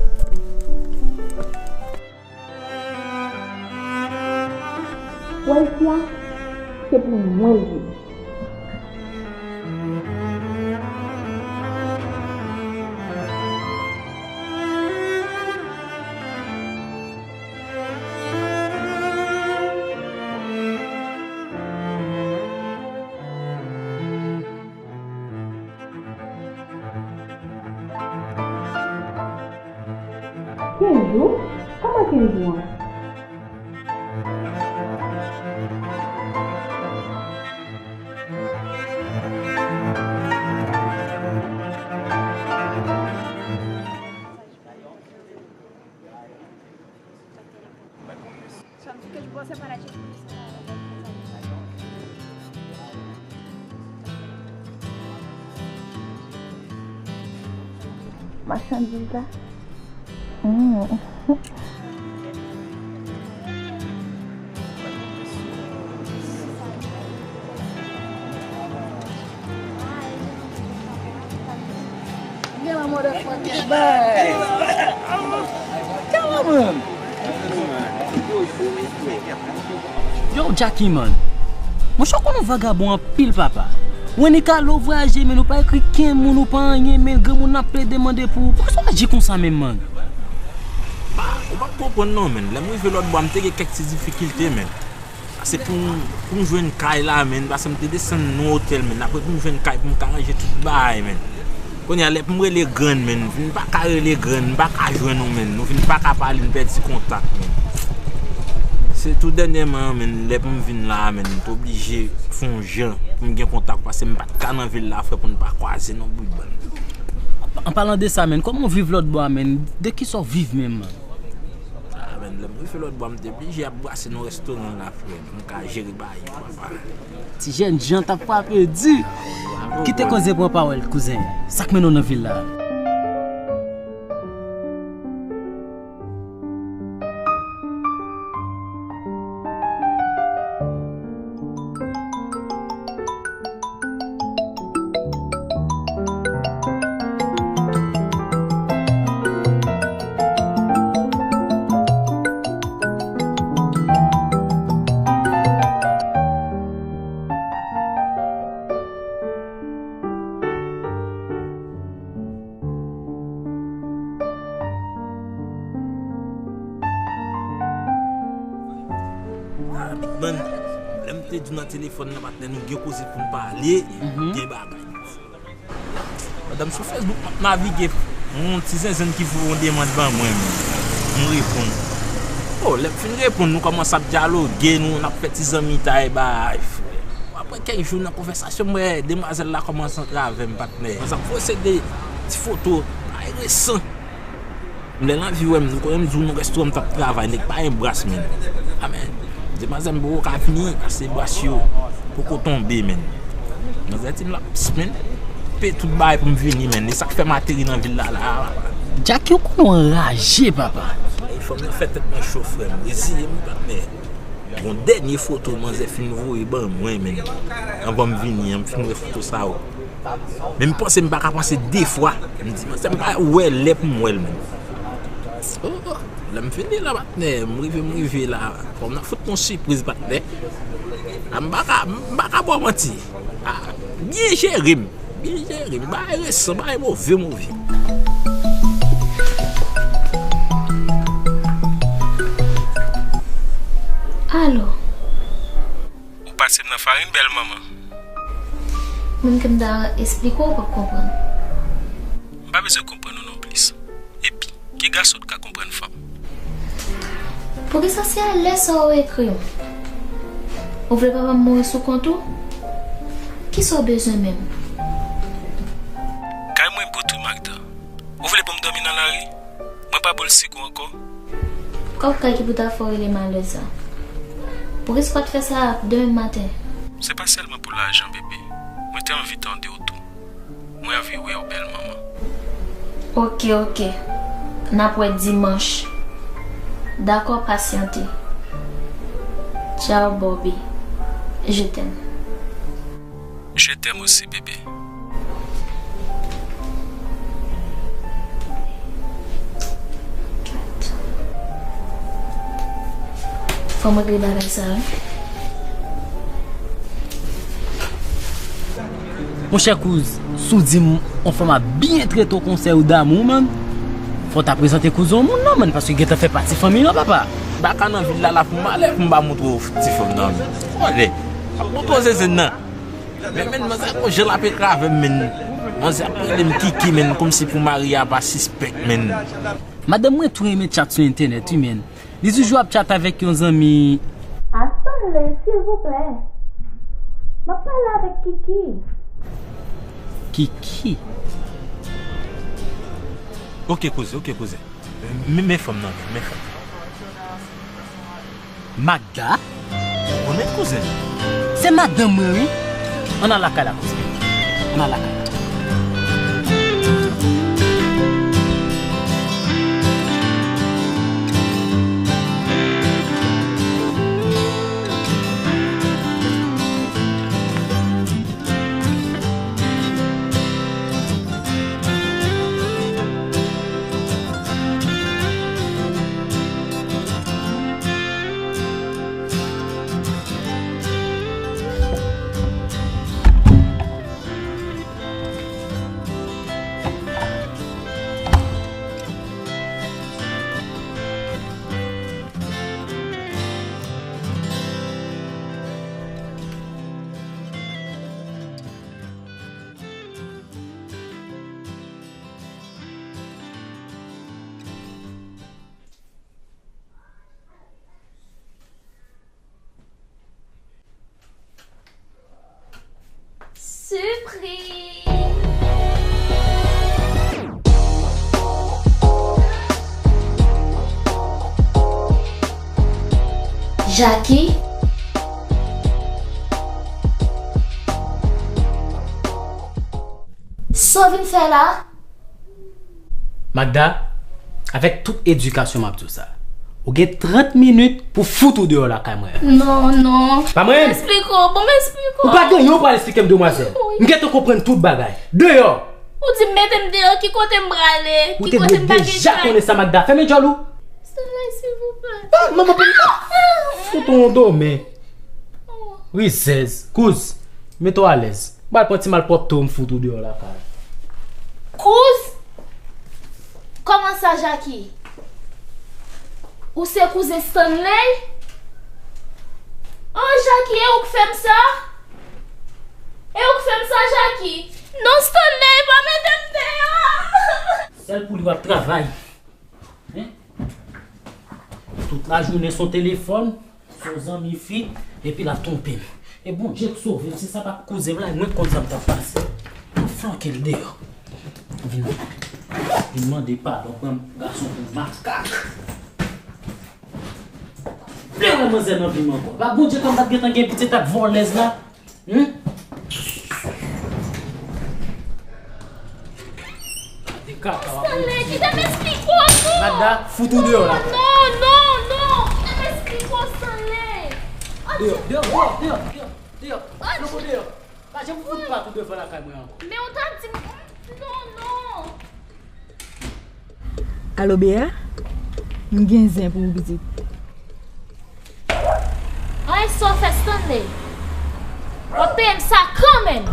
Wè isi a, se pou mwen l ye. Kenz jou? Kòman kenz jou an? Machandiz la. Mm. Gen yon motherfucking bag. Come on. Yo, Jackie, man. Monchè, w konn ou vagabon anpil, papa. Ou annik ale, w vwayaje, men ou pa ekri kenn moun, ou pa anyen, men granmoun ap plede mande pou ou. Poukisa w aji konsa menm, man? Ba, ou pa konprann non, men. Lè m rive lòt bò a, m te gen kèk ti difikilte, men. Se pou, pou m jwenn kay la, men, paske m te desann nan otèl, men. Apre pou m jwenn kay, pou m ka ranje tout bagay, men. Kounye a, lè pou m rele grann, men, m vin pa ka rele grann, m pa ka jwenn ou, men. Nou vin pa ka pale, n pèdi kontak, men. Se tou dènyèman, men, lè pou m vin la, men, m te oblije fè yon jan pou m gen kontak, paske m pa t ka nan vil la, frè, pou n pa kwaze nan bout bann. An palan de sa, men, kòman w viv lòt bò a, men? De kisa w viv menm, man? Ah, men, lè m rive lòt bò a, m te blije ap brase nan restoran la, frè, pou m ka jere bagay yo, papa. Ti jènjan t ap frape di. Kite koze pran pawòl, kouzen. Sa k mennen w nan vil la? Ah, Big Man, lè m te di w nan telefòn nan, patnè, nou gen koze pou n pale, gen bagay. Pandan m sou Facebook, m ap navige, yon ti zenzenn ki voye yon demann ban mwen, m reponn. Oh, lè m fin reponn, nou kòmanse ap dyaloge, nou, n ap fè ti zanmitay, bay, frè. Apre kèk jou nan konvèsasyon, m wè demwazèl la kòmanse antre avè m, patnè. Sa pwosede ti foto, bagay resan. M lè l anvi wè m, m konnen m di w nan restoran m t ap travay, nèg pa gen bras, men. A, men, demwazèl m poko ka vini, paske bras yo poko tonbe, men. Manzè di m l ap, men, peye tout bagay pou m vini, men. E sa k fè m ateri nan vil la, la. Jacky, ou konnen w anraje, papa. Fò m nan fè tèt mwen cho, frè m. Reziye m, patnè. Yon dènye foto manzè fin voye ban mwen, men. Anvan m vini an, m fin wè foto sa yo. Men m panse m pa ka panse de fwa. M di, manzè, m pa wè lè pou m wè l, men. Oh, oh. Lè m vini la, patnè, m rive, m rive la. Fò m nan fout yon sipriz, patnè. A, m pa ka, m pa ka ba w manti. A, byen jere m. Byen jere, bagay resan, bagay move, move. Alo. Ou pase m nan farin, bèl manman. Menm ke m ta esplike w, ou p ap konprann. M pa bezwen konprann ou non plis. Epi, ki gason t ka konprann fanm? Poukisa se alèz sa w ekri m? Ou vle papa m mouri sou kont ou? Kisa w bezwen menm? Kay mwen bout wi, Magda. Ou vle pou m dòmi nan lari? Mwen pa boul sik ou ankò. Kòb kay ki pou ta fè w rele m alèz la. Poukisa w pa t fè sa demen maten? Se pa sèlman pou lajan, bebe. Mwen te anvi tande w tou. Mwen anvi wè w, bèl manman. Oke, oke. N ap wè dimanch. Dakò, pasyante. Ciao, Bobby. Je t'aime. Je t'aime aussi, bébé. Fò m regle bagay sa, wi. Monchè kouz, si w di m yon fanm ap byen trete w konsa, ou damou, man, fò w ta prezante kouzen w moun nan, man, paske gentan fè pati fanmi nan, papa. Baka nan vil la, la pou malè pou m pa montre w ti fanm nan, men. Wale, ap montre w zezèn nan. Men, men, manzè gon jan l ap ekrave m, men. Manzè ap rele m Kiki, men, kòmsi pou Maria pa sispèk, men. Madanm mwen tou renmen tchat sou entènèt, wi, men. Li toujou ap tchat avèk yon zanmi. A Stanley, silvouplè. M ap pale avèk Kiki. Kiki? Oke, kouzen, oke, kouzen. Men, men fanm nan, men, men fanm. Magda? Ou konnen kouzen? Se madanm mwen, wi. Ann al lakay la, kouzen. Ann al lakay la. Sipriz! Jackie? Sa w vin fè la? Magda, avèk tout edikasyon m ap di w sa, ou gen trant minit pou fout ou deyò lakay mwen an. Non, non. Pa mwen menm? Esplike w, bon, m esplike w. Ou pa gen anyen w pral esplike m, demwazèl. Wi. M gentan konprann tout bagay. Deyò! Ou di m mete m deyò, ki kote m prale? Ou te dwe deja konnen sa, Magda. Fèmen djòl ou. Stanley, silvouplè. Ah, manman pou m fout ou yon domen. Oh. Rizèz. Kouz, mete w alèz. M pral pran ti malpwòpte w, m fout ou deyò lakay. Kouz? Kòman sa, Jackie? Ou se kouzen Stanley? Oh, Jackie, e ou k fè m sa? E ou k fè m sa, Jackie? Non, Stanley, pa mete m deyò! Sèl pou li w ap travay. Hein? Tout lajounen sou telefòn. Se yon zanmi fi, epi l ap twonpe m. E Bondye k sove m, si sa pa t kouzen m la, mwen k konn sa m t ap pase. M ap flanke l deyò. Vin, vin mande padon, pran gason pou makak. Vle wè manzè nan vi m ankò. Pa Bondye, kòm m pa t gentan gen pitit ak vòlèz la. Hmm? Gade kaka w ap Stanley, kite m esplike w, non! Magda, fout ou deyò la. Non, non, non! Kite m esplike w, Stanley! Deyò, deyò, deyò, deyò, deyò, deyò. Loko deyò. Pa janm fout patou devan lakay mwen ankò. Men ou ta di m, non, non! Alo, Bea? M gen zen pou ou, pitit. Anyen sa w fè Stanley, w ap peye m sa kanmenm.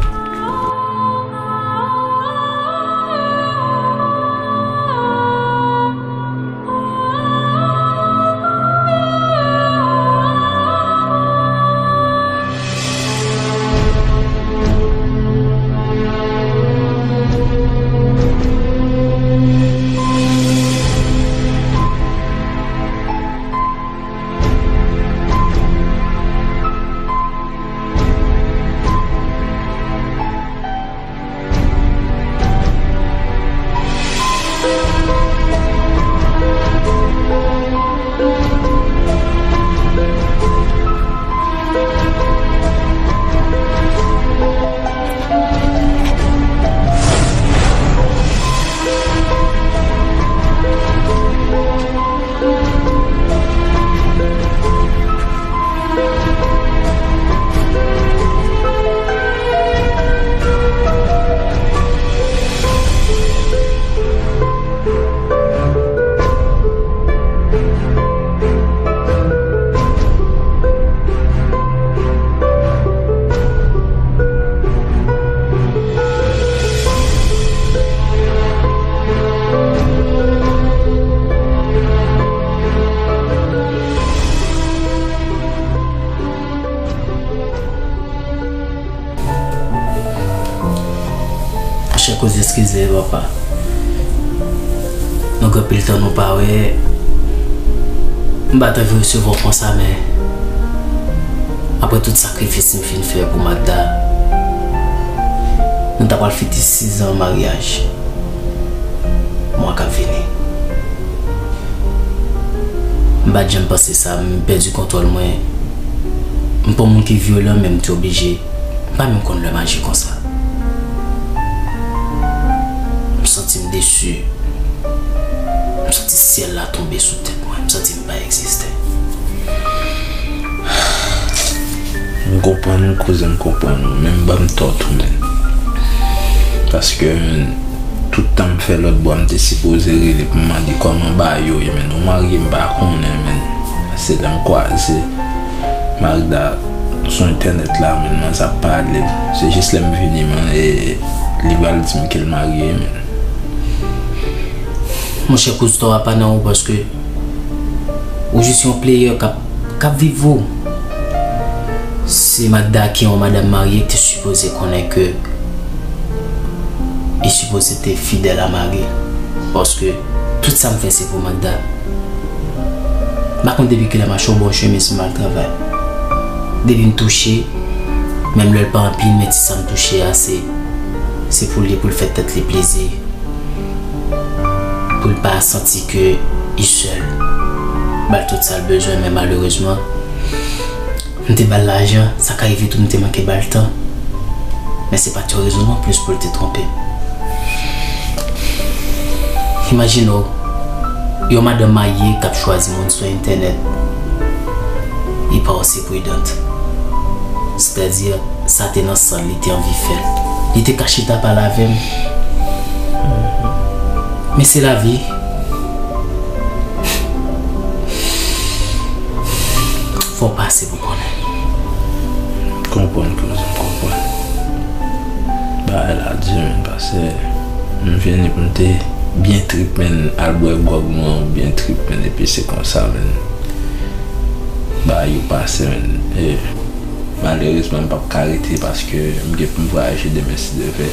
Kouz, eskize, papa. Nou gen anpil tan nou pa wè. M pa t anvi resevwa w konsa, men apre tout sakrifis m fin fè pou Magda, nou ta pral fete sizan maryaj mwa k ap vini. M pa t janm panse sa, m pèdi kontwòl mwen. M pa yon moun ki vyolan, men m te oblije. M pa menm konn lè m aji konsa. M santi m desi. M santi syèl la tonbe sou tèt mwen. M santi m pa egziste. M konprann ou, kouzen, m konprann ou, men m ban m tò tou, menn. Paske, menn, tout tan m fè lòt bò, m te sipoze rele pou m mande kòman bagay yo ye, menn. Ou marye, m pa konnen, menn. Se lè m kwaze Magda sou entènèt la, menn, manzè ap pale. Se jis lè m vini, menn, e li pral di m ke l marye, menn. Monchè, kouz, tò a pa nan ou, paske ou jis yon player k ap, k ap viv ou. Se Magda ki yon madanm marye ki te sipoze konnen ke li sipoze te fidèl a mari l. Paske tout sa m fè se pou Magda. M pa konn depi kilè m mache yon bon chemen si m al travay. Depi m touche, menm lè l pa anpil, men ti sa m touche a, se, se pou li, pou l fè tèt li plezi. Pou l pa santi ke li sèl. Ba l tout sa l bezwen, men malerezman, m te ba l lajan, sa ka rive tou m te manke ba l tan. Men se pa t yon rezon non plis pou l te twonpe m. Imajine w, yon madanm marye k ap chwazi moun sou entènèt, li pa osi pridant. Sètadi, sa te nan san l, li te anvi fè l. Li te ka chita pale avè m. Men se lavi. Fò w pase pou konnen. M konprann, kouzen, m konprann. Bagay la di, menn, paske m vini pou m te byen trip, menn, al bwè gwòg mwen, byen trip, menn, epi se konsa, menn, bagay yo pase, menn. E malerezman, m p ap ka rete paske m gen pou m vwayaje demen, si Dye vle.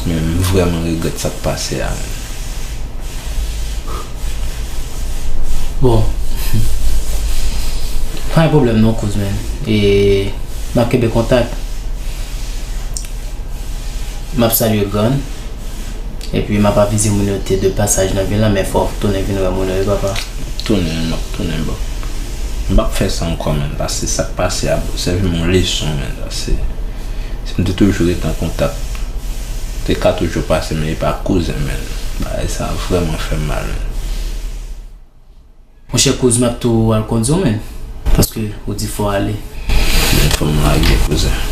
Men m vrèman regrèt sa k pase a, menn. Bon. Pa gen pwoblèm non, kouz, menn. E n ap kenbe kontak. M ap salye Grann. Epi m ap avize moun yo te de pasaj nan vil la, men fò w tounen vin wè moun yo, wi, papa. Tounen, m ap tounen, bro. M p ap fè sa ankò, menn, paske sa k pase a, bro, sèvi m yon leson, menn, paske si m te toujou rete an kontak, te ka toujou pase, men e pa kouzen, menn. Bagay sa vrèman fè m mal, menn. Monchè, kouz, m ap tou al kondui w, menn. Paske ou di fò w ale. Men fò m lage, kouzen.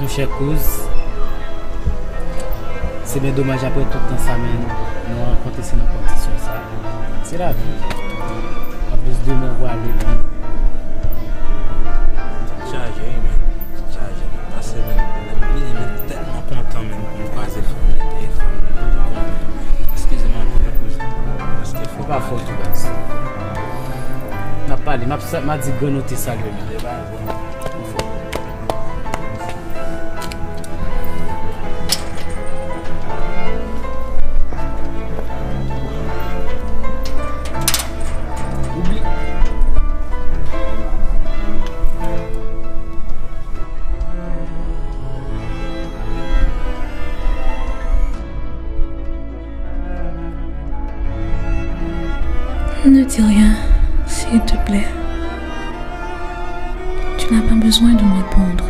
Monchè kouz, se byen domaj, apre tout tan sa, men nou rankontre se nan kondisyon sa. Se lavi. Anplis, demen ou prale, men. Tèt chaje, wi, men. Tèt chaje, men. Pase, men, lè m vini, men, tèlman kontan, men, pou m kwaze fanmi, e fanmi, men, ou konnen, men. Eskize m anpil, wi, kouzen. Paske fò pa fòt ou, baz. N ap pale, m ap sa-, m a di Grann ou te salye, men. Ou fò. Ou fò. Ne dis rien, s'il te plaît. Tu n'as pas besoin de me répondre.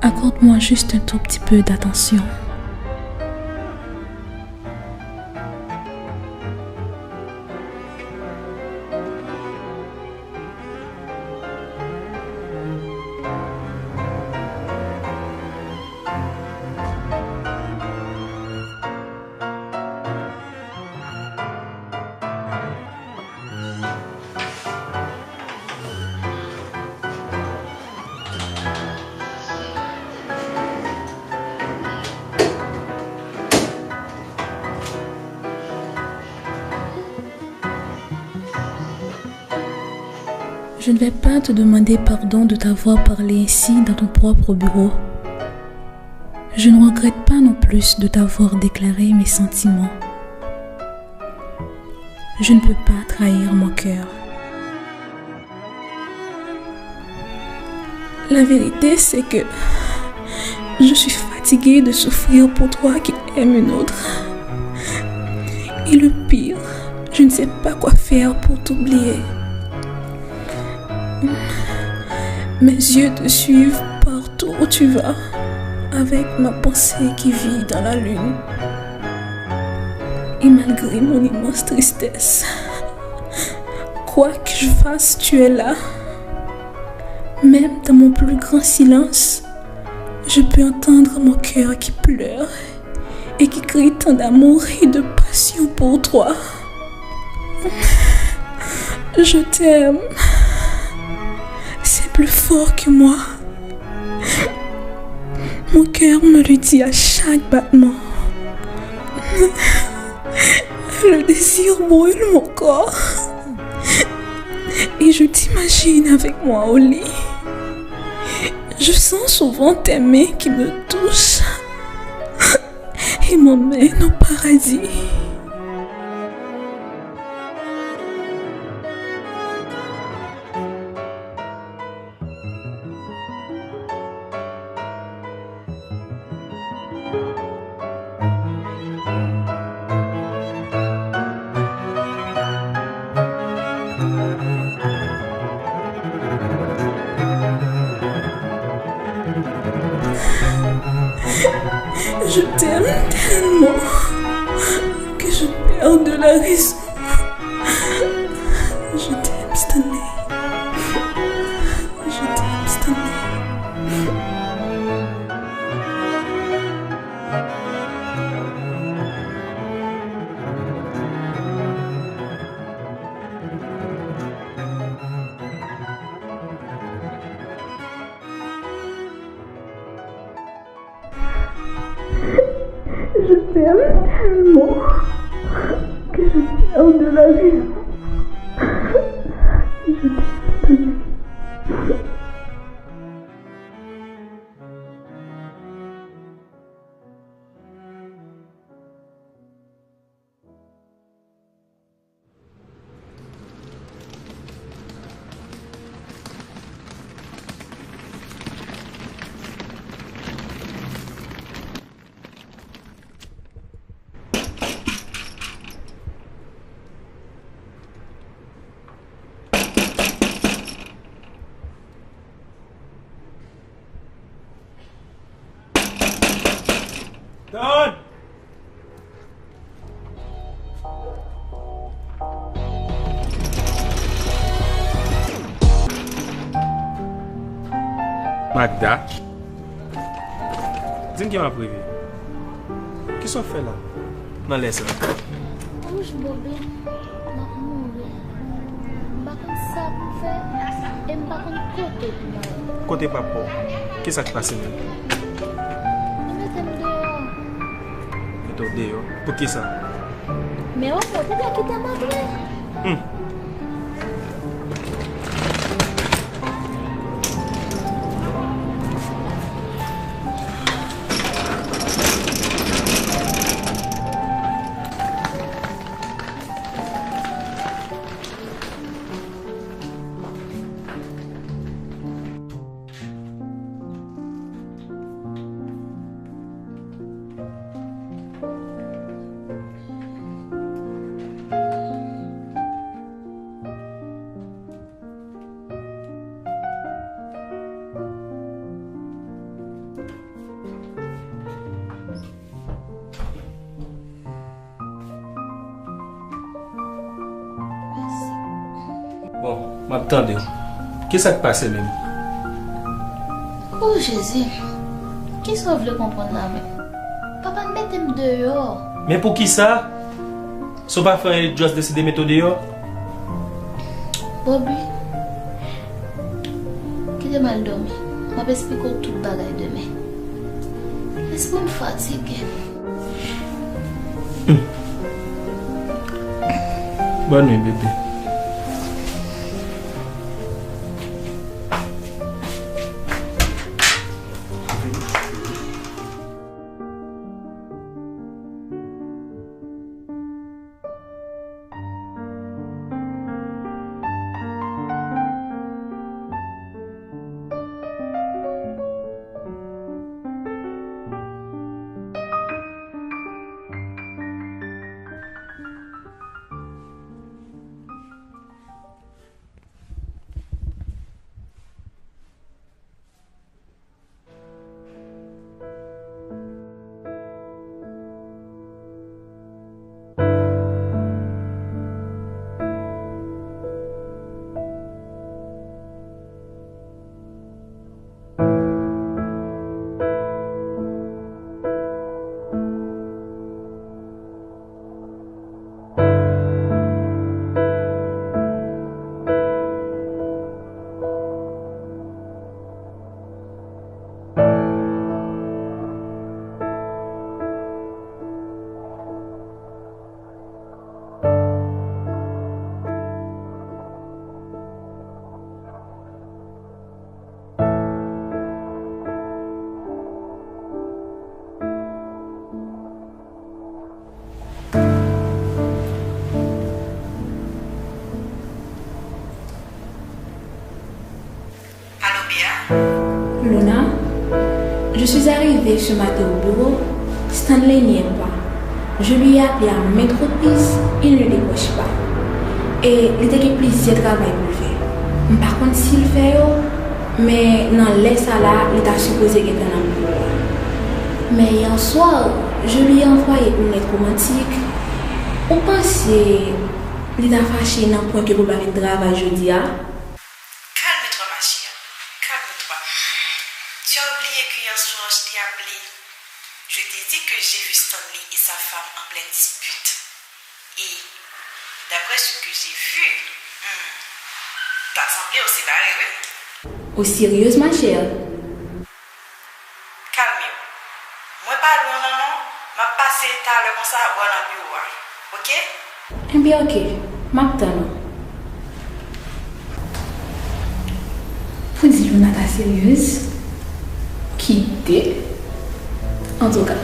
Accorde-moi juste un tout petit peu d'attention. Je ne vais pas te demander pardon de t'avoir parlé ainsi dans ton propre bureau. Je ne regrette pas non plus de t'avoir déclaré mes sentiments. Je ne peux pas trahir mon cœur. La vérité, c'est que je suis fatiguée de souffrir pour toi qui aime une autre. Et le pire, je ne sais pas quoi faire pour t'oublier. Mes yeux te suivent partout où tu vas, avec ma pensée qui vit dans la lune. Et malgré mon immense tristesse, quoi que je fasse, tu es là. Même dans mon plus grand silence, je peux entendre mon cœur qui pleure et qui crie tant d'amour et de passion pour toi. Je t'aime. C'est plus fort que moi. Mon cœur me le dit à chaque battement. Le désir brûle mon corps. Et je t'imagine avec moi au lit. Je sens souvent tes mains qui me touchent et m'emmènent au paradis. Je t'aime tellement que je perds de la raison. Je t'aime, Stanley. Je t'aime, Stanley. Je t'aime tellement que je perds de la raison. Je t'aime, Stanley. Tann! Magda, di m ki m ap reve. Kisa w fè la, nan lè sa? Wouch bobe m, m ap mouri. M pa konn sa pou m fè, e m pa konn kote pou m ale. Kote papa w? Kisa k pase menm? Yo mete m deyò. Mete w deyò? Poukisa? Men o, poukisa kite m antre? Hmm. Bon, m ap tande w. Kisa k pase menm? O Jezi, kisa w vle konprann la menm? Papa m mete m deyò. Men poukisa? Si w pa fè anyen, li just deside mete w deyò? Bobby, kite m al dòmi. M ap esplike w tout bagay demen. Lespri m fatige. Bòn nwi, bebe. Allô, Béa? Luna, je suis arrivée ce matin au bureau. Stanley n'y est pas. Je lui ai appelé à maintes reprises, il ne décroche pas. E li te gen plizyè travay pou l fè. M pa konn si l fè yo, men nan lè sa la, li ta sipoze gentan nan biwo a. Mais hier soir, je lui ai envoyé une lettre romantique. Ou panse li ta fache nan pwen ke pou l pa vin travay jodi a? Calme-toi, ma chère. Calme-toi. Tu as oublié que hier soir, je t'ai appelé. Je t'ai dit que j'ai vu Stanley et sa femme en pleine dispute. Et d'après ce que j'ai vu, hmm, ta sanble yo separe, wi. Ou seryeuse, ma chère? Kalme w. Mwen pa lwen w nan non, m ap pase talè konsa wè w nan biwo a. Oke? Enben oke, m ap tann ou. Pou di Luna ta seryez, kite. Antouka.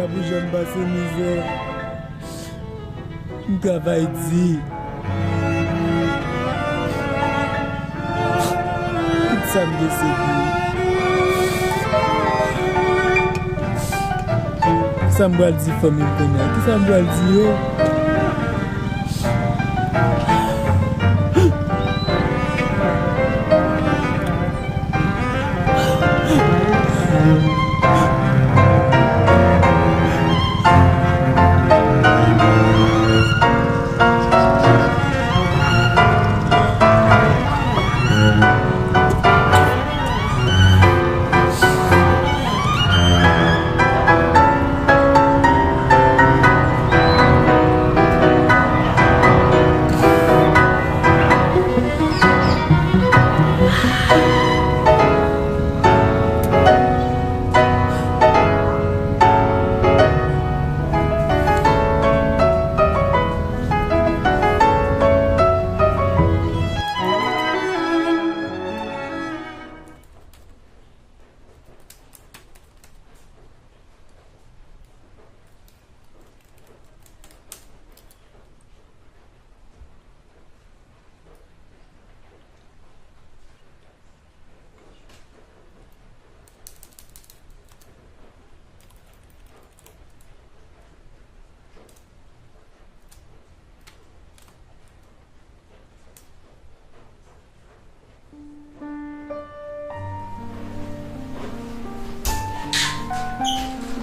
Pou jan m pase mizè, m travay di. Tout sa m gen se pou yo. Sa m pral di fanmi m kounye a? Kisa m pral di yo?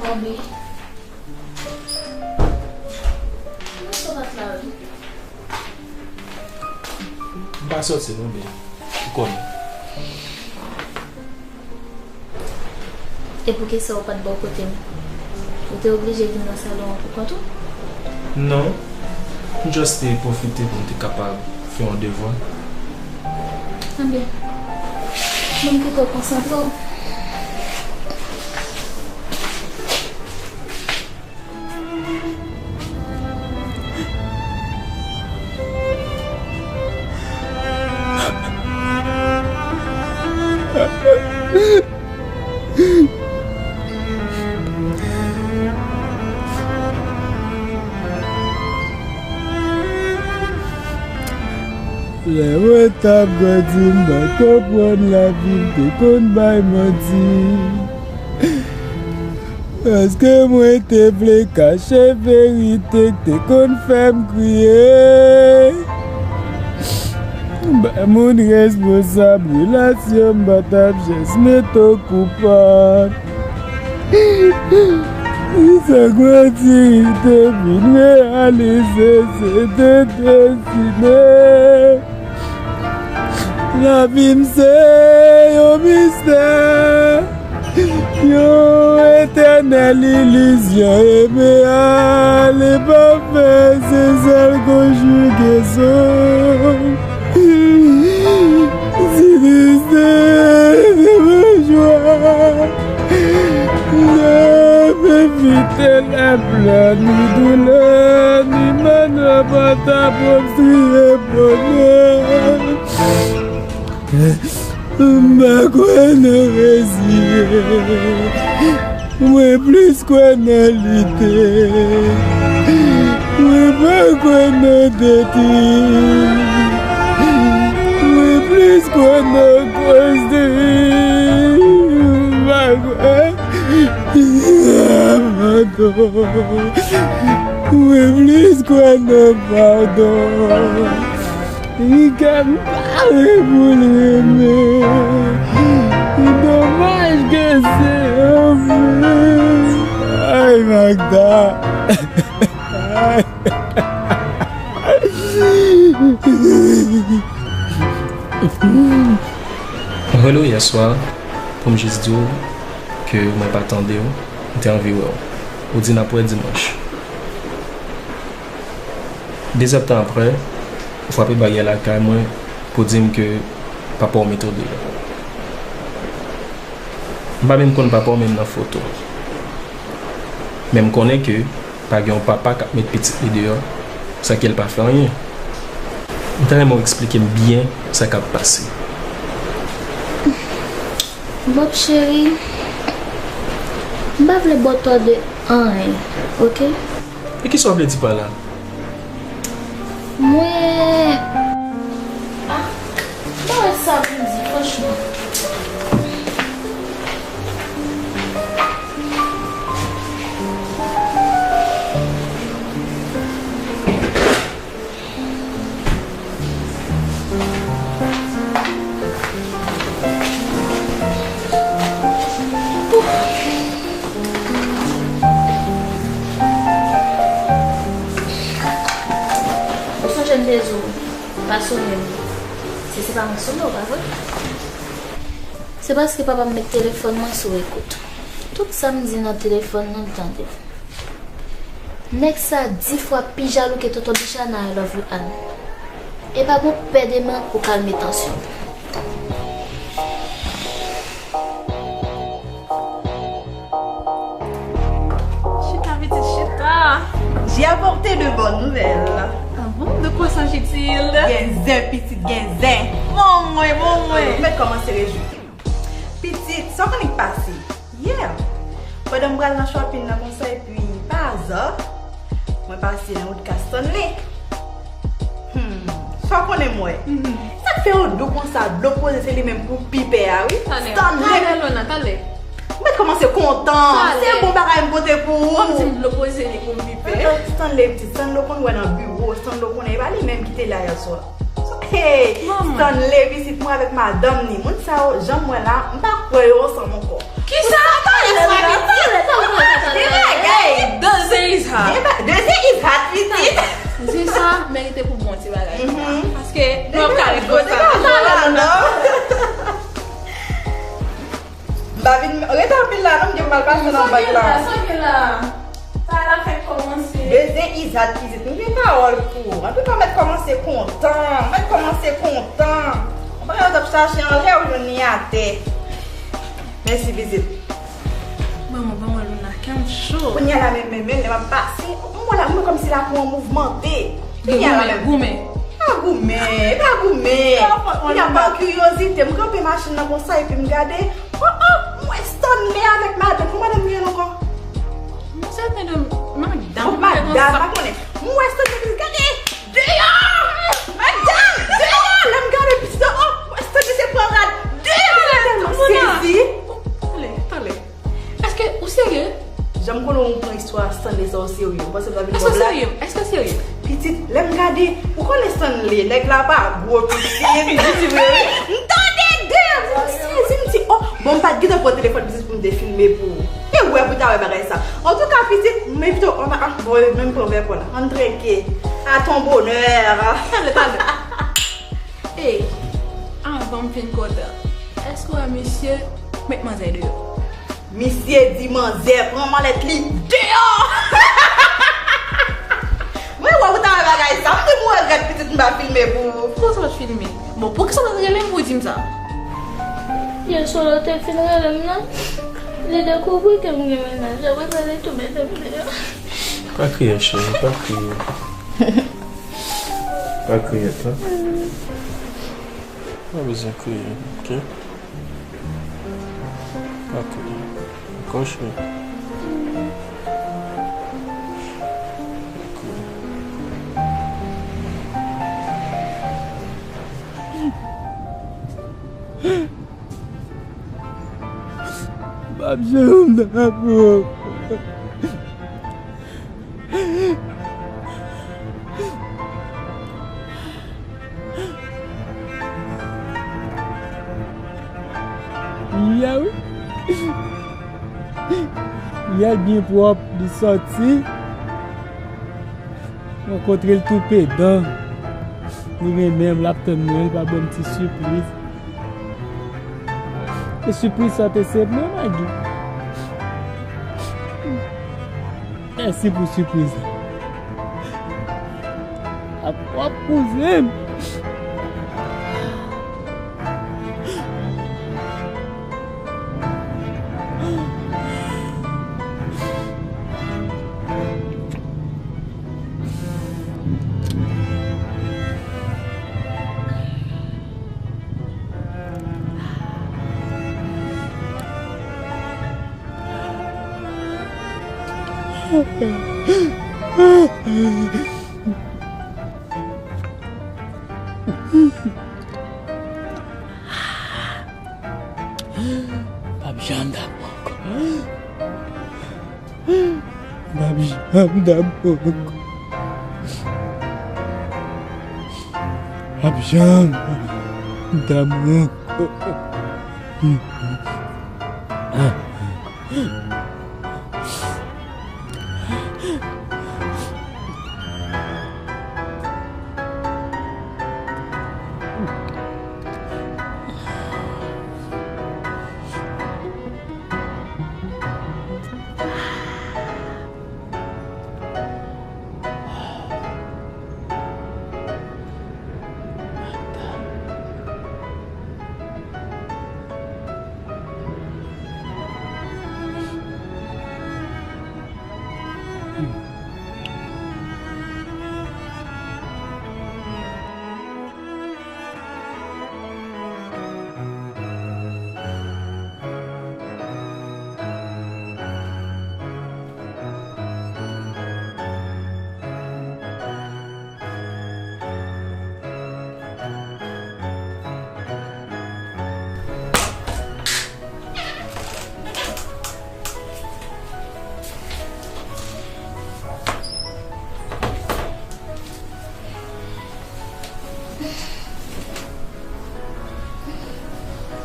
Bobby. Mwen sou bat la wi. M pa sòti non, men ou konnen. E poukisa ou pa t bò kote m? Ou te oblije vin nan salon an pou kont ou? Non. M just te pwofite pou m te kapab fè yon devwa. Ebyen, ban m kite w konsantre w. Lè mwen t ap grandi, m pa t konprann lavi m te konn bay manti. Paske mwen te vle kache verite k te konn fè m kriye. Bay moun responsab relasyon m pa t ap jes mete w koupab. Sa k matirite vin reyalize se te desine. Lavi m se yon mistè, yon etènèl ilizyon. Eme ale pafè, se sèl konjigason. Si tristès se yon jwa, n ap evite laplè, ni doulè, ni malè pa t ap obstriye bonè. M pa kwè nan reziye. Mwen plis kwè nan lite. Mwen pa kwè nan detwi. Mwen plis kwè nan konstwi. M pa kwè nan abandon. Mwen plis kwè nan padon. Li kè m pare pou l renmen. Li domaj ke se anfen. Ay, Magda. Ay. Mwen rele w yè swa pou m jis di w ke mwen pa tande w, m te anvi wè w. Ou di n ap wè dimanch. Dezèdtan apre, ou frape baryè lakay mwen pou di m ke papa w mete w deyò. M pa menm konn papa w menm nan foto. Men m konnen ke pa gen yon papa k ap met pitit li deyò san ke l pa fè anyen. M ta renmen w eksplike m byen sa k ap pase. Bob cheri, m pa vle ba w tò de anyen, oke? E kisa w vle di pa la? Mwen, ah, mwen wè sa pou m di, franchman. Ou sonje m te di w pa sone m si se pa mwen ki sone w, pa vre? Se paske papa m met telefòn mwen sou ekout. Tout sa m di nan telefòn nan, l tande. Nèg sa di fwa pi jalou ke tonton Bichana, I love you, Ann. E pa gon pè de men pou kalme tansyon. Chita, pitit, chita. J'ai apporté de bonnes nouvelles. Ah bon? De quoi s'agit-il? Gen zen, pitit, gen zen. Bon mwen, bon mwen. Mèt kòmanse rejwi. Pitit, sa w konnen k pase? Yè, pandan m pral nan shopping nan konsa, epi pa aza, mwen pase nan wout kay Stanley. Hmm, sa w konnen m wè? Mhm. Sa k fè yo dou konsa, dlo poze se li menm pou pipè a, wi. Talè, Stanley. Talè, Lona, talè. M mèt kòmanse kontan. Talè. Se bon bagay m pote pou ou. Ou ap di m dlo poze li pou m pipè. Stanley, pitit, Stanley w konn wè nan biwo, Stanley w konnen, e pa li menm ki te la yè swa. Hey, Stanley, pitit mwen avèk madanm ni. Moun sa yo, jan m wè la, m pa kwè yo ansanm ankò. Kisa? Talè, talè, talè, talè, talè. Hey, the zen is hot. The zen is hot, pitit. Zen sa merite pou bon ti bagay. Mhm. Paske nou ap kale konsa. M pa vin rete anpil la non, m gen mal pase nan bank la. Sa gen la, sa gen la? Sa la fèk kòmanse. Beze Izat pitit, m gen pawòl pou ou. Antouka, w mèt kòmanse kontan, w mèt kòmanse kontan. Yon bagay ou t ap chache anlè, ou jwenn li atè. Mèsi pitit. Ban mwen, ban mwen Luna, kè m cho. Kounye a la menm, menm, menm, lè m ap pase, m wè la, m wè kòmsi lakou an mouvmante. Kounye a la menm. Goumen, goumen. Pa goumen, pa goumen. Kounye a pa kiryozite, m kanpe machin nan konsa epi m gade. Oh, oh, m wè Stanley avèk madanm. Kòman madanm li rele ankò? M sèten de madanm. Bon, madanm, pa konnen. M wè Stanley, gade deyò! Madanm, deyò! Lè m gade pitit, oh, m wè Stanley se pran rad deyò! M tèlman sezi. Talè, talè. Èske ou serye? Jan m konnen ou pran istwa Stanley sa o serye. Ou panse m ta vin kòb la? Èske w serye? Èske w serye? Pitit, lè m gade, ou konnen Stanley, nèg la pa gwo pitit. Pitit vre wi. M tande de, m sezi, m di, oh, bon, m pa t gentan pran telefòn pitit pou m te filme pou ou. E wè pou ta wè bagay sa. Antouka, pitit, m envite w, ann, ann, bon, menm pran vè pou la. Ann trinke. A ton bonè. Talè, talè. Ey, anvan m fin kontan, èske w wè misye met manzè deyò? Misye di manzè pran malèt li deyò! Mwen wè ou ta wè bagay sa, m di m regrèt pitit m pa filme pou ou. Poukisa w pa t filme? Bon, poukisa w pa t rele m pou w di m sa? Yè swa lè w te fin rele m nan, li dekouvri ke m gen mennaj, apre sa li tou mete m deyò. Pa kriye, cheri, pa kriye. Pa kriye, non. Pa bezwen kriye, oke? Pa kriye. Dakò, cheri? Pa kriye. M p ap janm dakò. Yè wi. Yè l byen pwòp, li sòti. Rankontre l tou pedan. Li renmen m, l ap tann mwen, l pa ban m ti sipriz. E sipriz sa te se mwen, Magi. Mèsi pou sipriz la. A pwòp kouzen m. M p ap janm damou ankò. M p ap janm damou ankò. M p ap janm damou ankò.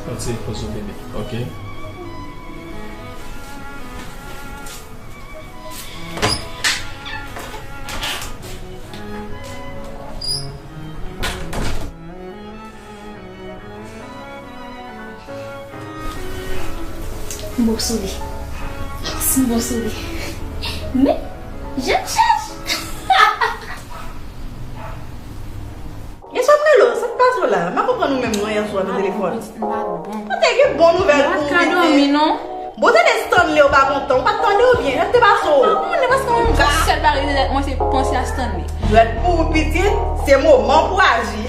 Yon ti poz ou bebe, oke? M bon sou li. Yes, m bon sou li. Men, je chèch. Gen sa m rele w, sa k pase w la? M pa konprann ou menm non, yè swa nan telefòn. Ou te gen bon nouvèl pou ou, pitit. Bon, tande Stanley, ou pa kontan, ou pa t tande w byen, sa k te pase w? M pa konnen, paske mwen, sèl bagay ki te tèt mwen, se panse a Stanley. Jwèt pou ou, pitit, se moman pou aji.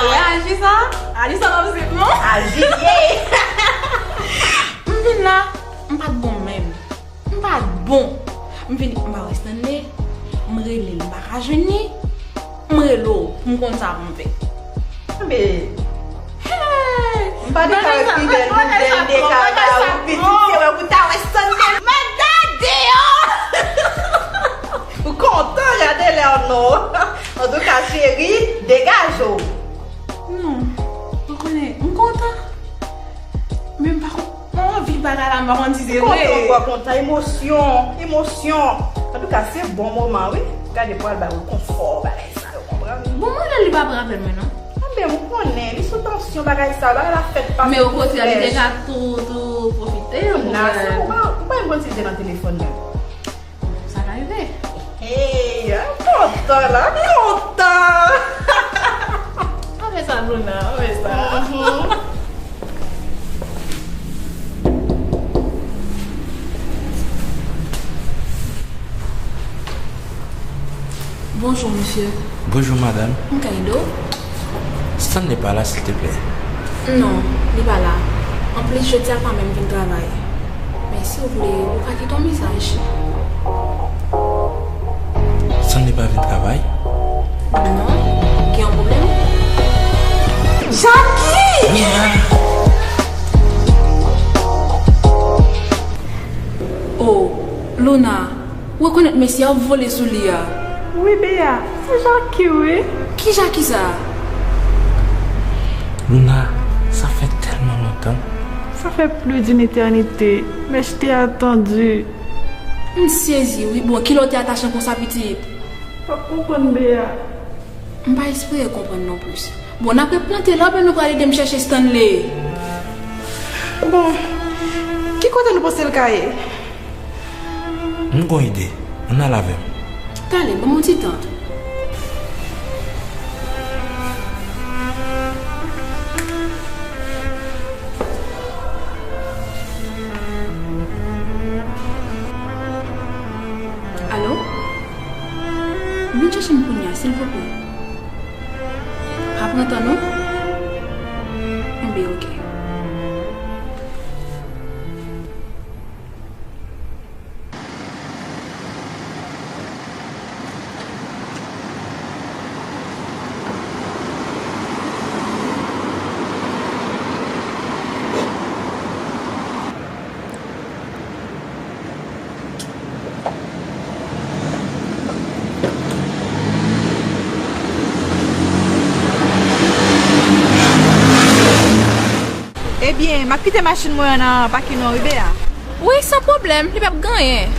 Wè aji sa? Aji sa pa posib non. Aji ye. M vin la, m pa t bon menm. M pa t bon. M vin, m pa wè Stanley. M rele l, m pa ka jwenn li. M rele w pou m konn sa pou m fè. Enben, hey! M pa te ka wè pi bèl nouvèl m te ka ba ou, pitit, se wè pou ta wè Stanley. Mwen gade deyò! Ou kontan gade lè w non. Antouka, cheri, degaje w. Non, ou konnen, m kontan. Men m pa konn, mwen anvi bagay la, m pa konn si se vre. Kontan, kontan, emosyon, emosyon. Antouka, se bon moman, wi. Gade pou al ba rekonfò, bagay sa yo, konprann? Bon, mwen lè li pa pran apèl mwen, non. Anben, ou konnen, li sou tansyon, bagay sa yo, bagay la fèt pa sou tout flèch. Men okontrè, li te ka tou, tou pwofite, ou konprann? Ou pa, ou pa menm konn si li te nan telefòn menm. Sa ka rive. Hey, m kontan la, m kontan. Anben sa, Luna, anben sa. Mhm. Bonjou, mesye. Bonjou, madanm. M ka ede w? Stanley pa la, silteplè? Non, li pa la. Anplis, jodi a l pa menm vin travay. Men si w vle, ou ka kite yon mesaj. Stanley pa vin travay? Non, gen yon pwoblèm? Jackie! Oh, Luna, ou rekonèt mesye a w ap vole sou li a? Wi, Bea, se Jackie, wi. Ki Jackie sa? Luna, sa fè tèlman lontan. Ça fait plus d'une éternité, mais je t'ai attendu. M sezi, wi. Bon, kilè w te atache konsa, pitit? Ou konprann, Bea. M pa espere konprann non plis. Bon, n ap ret plante la, oubyen nou pral ede m chèche Stanley? Bon, ki kote nou panse l ka ye? M gon ide. Ann al avè m. Talè, ban m yon ti tan. Alo? Vin chèche m kounye a, silvouplè. Pa pran tan, non. Enben, oke. Ebyen, m ap kite machin mwen an nan pakin nan, wi, Bea. Wi, san pwoblèm, li p ap gen anyen.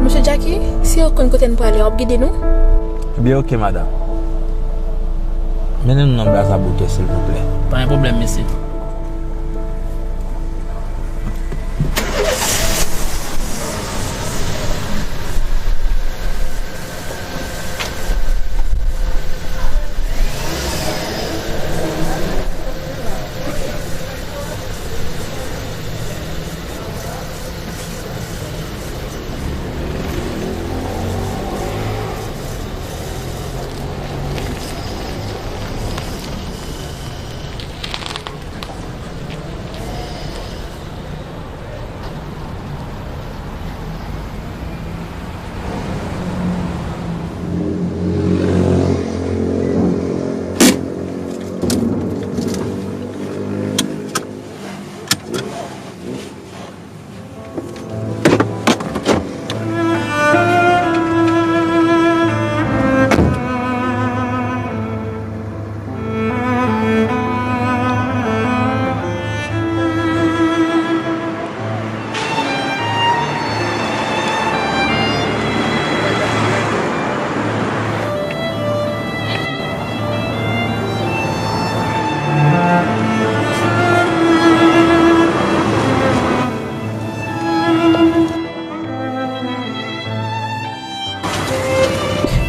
Mesye Jacky, si w konn kote n prale a, w ap gide nou? Ebyen, oke, madanm. Mennen nou nan Blazaboukè, silvouplè. Pa gen pwoblèm, mesye.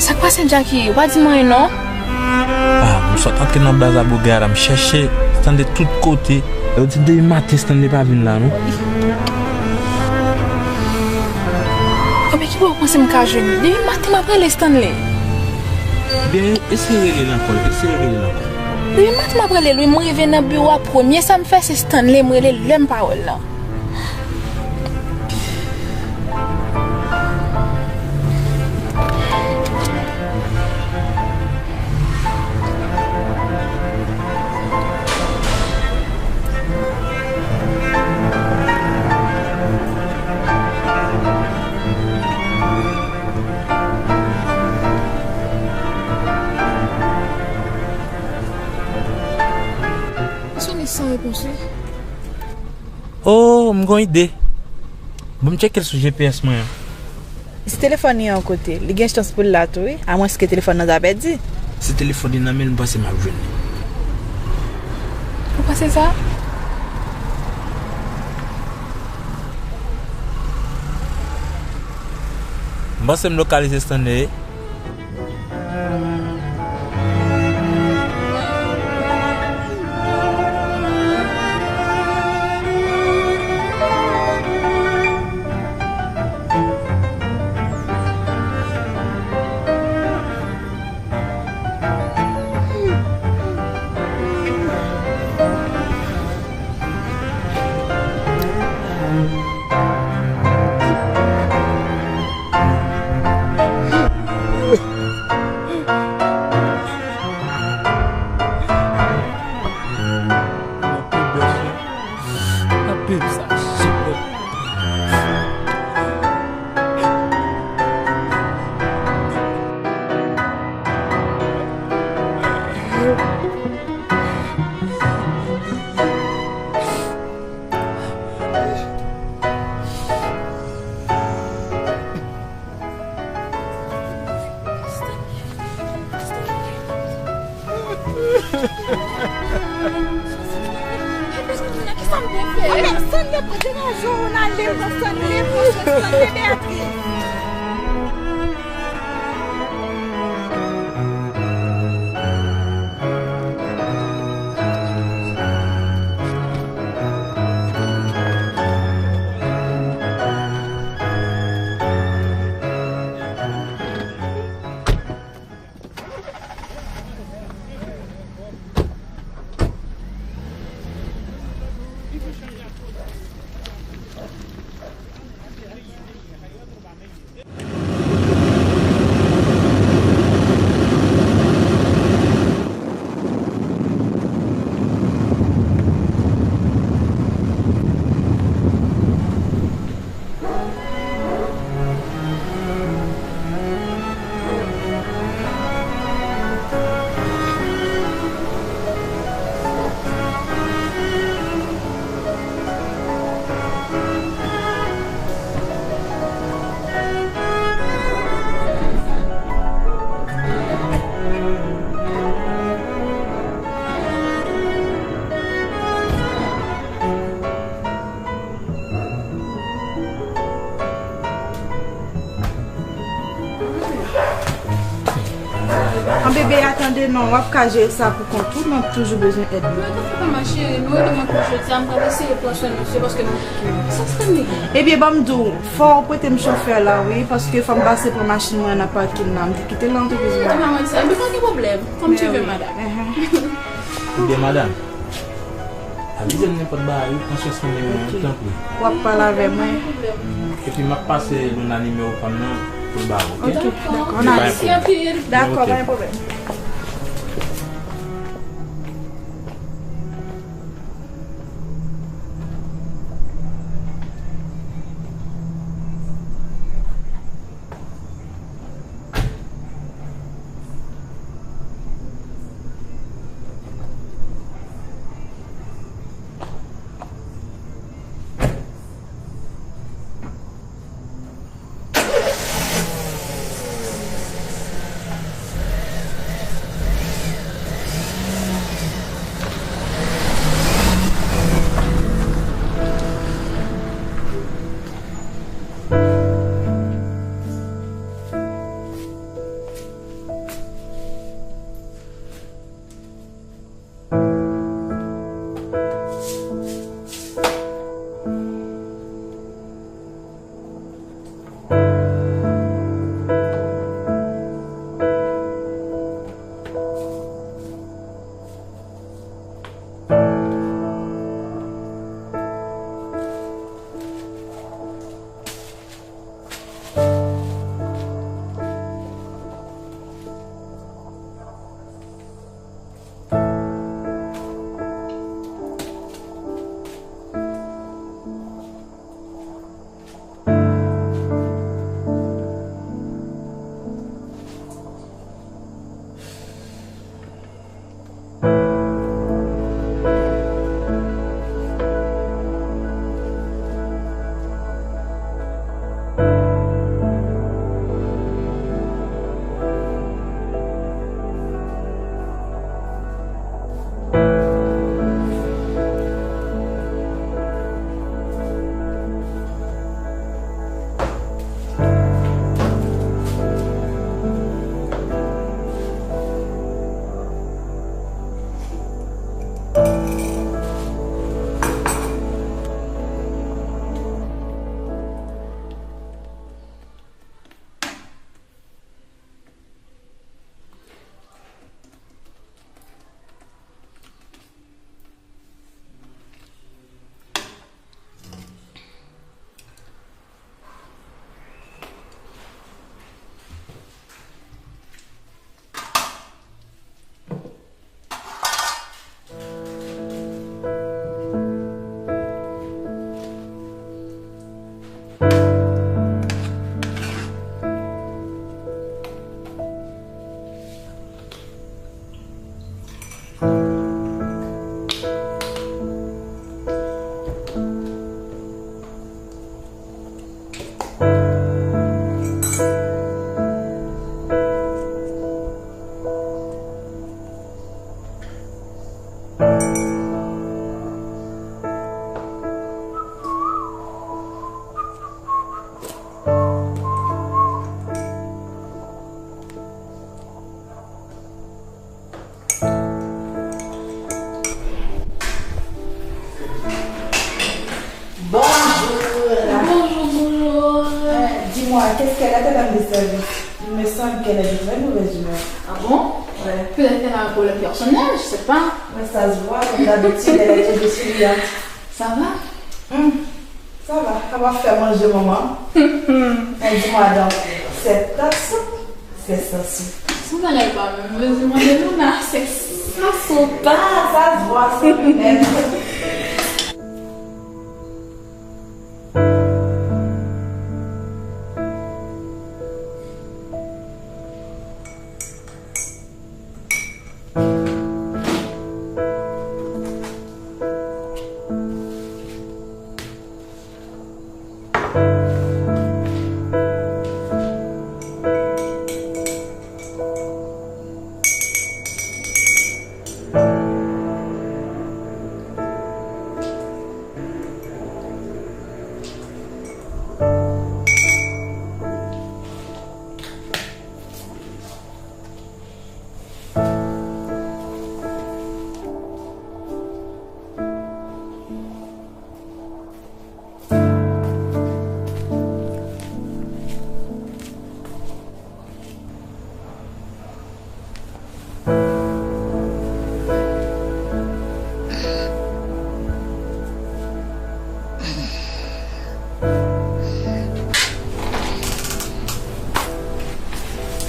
Sa k pase, Jacky? Ou pa di m anyen non. Ah, m sot antre nan Blazaboukè a, m chèche Stanley tout kote. Yo di depi maten Stanley pa vin la non. Ebyen, ki bò ou panse m ka jwenn li? Depi maten m ap rele Stanley. Ebyen, eseye rele l ankò, eseye rele l ankò. Depi maten m ap rele l, wi, m rive nan biwo a, premye sa m fè, se Stanley m rele, lè m pa wè l lan. Sone san repons, wi. Oh, m gon ide. Bon, m tcheke l sou G P S mwen an. Si telefòn li an kote, li gen chans pou l la tou, wi. Amwenske telefòn nan ta pèdi. Si telefòn li nan men l, m panse m ap jwenn li. Ou panse sa? M panse m lokalize Stanley. Stanley, pran degaje w, n ale, pran Stanley, pran Stanley, Beatrice. Tande non, w ap ka jere sa pou kont ou, men w ap toujou bezwen èd nou. Mwen, kontan pa mache, nou rete mwen pou jodi a, m pral eseye pran swen misye, paske sa se li. Ebyen, ban m di w, fò w prete m chofè la, wi, paske fò m pase pran machin mwen nan pakin la, m te kite l nan antrepriz mwen. Ou pa mwen di sa, ebyen, pa gen pwoblèm, kòm tu veux, madanm. Ebyen, madanm, avize m nenpòt bagay, wi, pran swen sanble mwen, tanpri. W ap pale avè mwen. Epi m ap pase Luna nimewo pa m nan pou l ba ou, oke? Oke, dakò, n a di. Dakò, pa gen pwoblèm. Bonjour. Bonjour, bonjour. Euh, dis-moi, qu'est-ce qu'elle a, ta dame de service? Il me semble qu'elle est de très mauvaise humeur. Ah bon? Ouais. Peut-être qu'elle a un problème personnel, je sais pas. Ouais, ça se voit, comme d'habitude, elle est très souriante. Ça va? Hmm, ça va, ça va faire manger, maman. Mais dis-moi donc, c'est ta soupe? Se sa sou. Sou bagay pa menm. Mezi mande nou la, se sa sou. Ah, ça se voit, ça, même.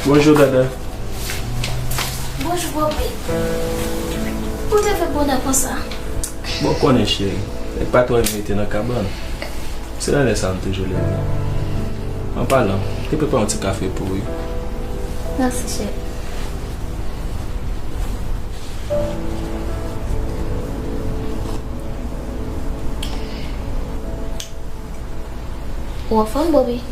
Bonjou, Dada. Bonjou, Bobby. Ou te fè bonè konsa? Bon, konnen, cheri, nèg pa twò renmen rete nan kabann. Se nan lè sa a m toujou leve. An palan, te prepare yon ti kafe pou ou wi. Mèsi, cheri. Ou anfòm, Bobby?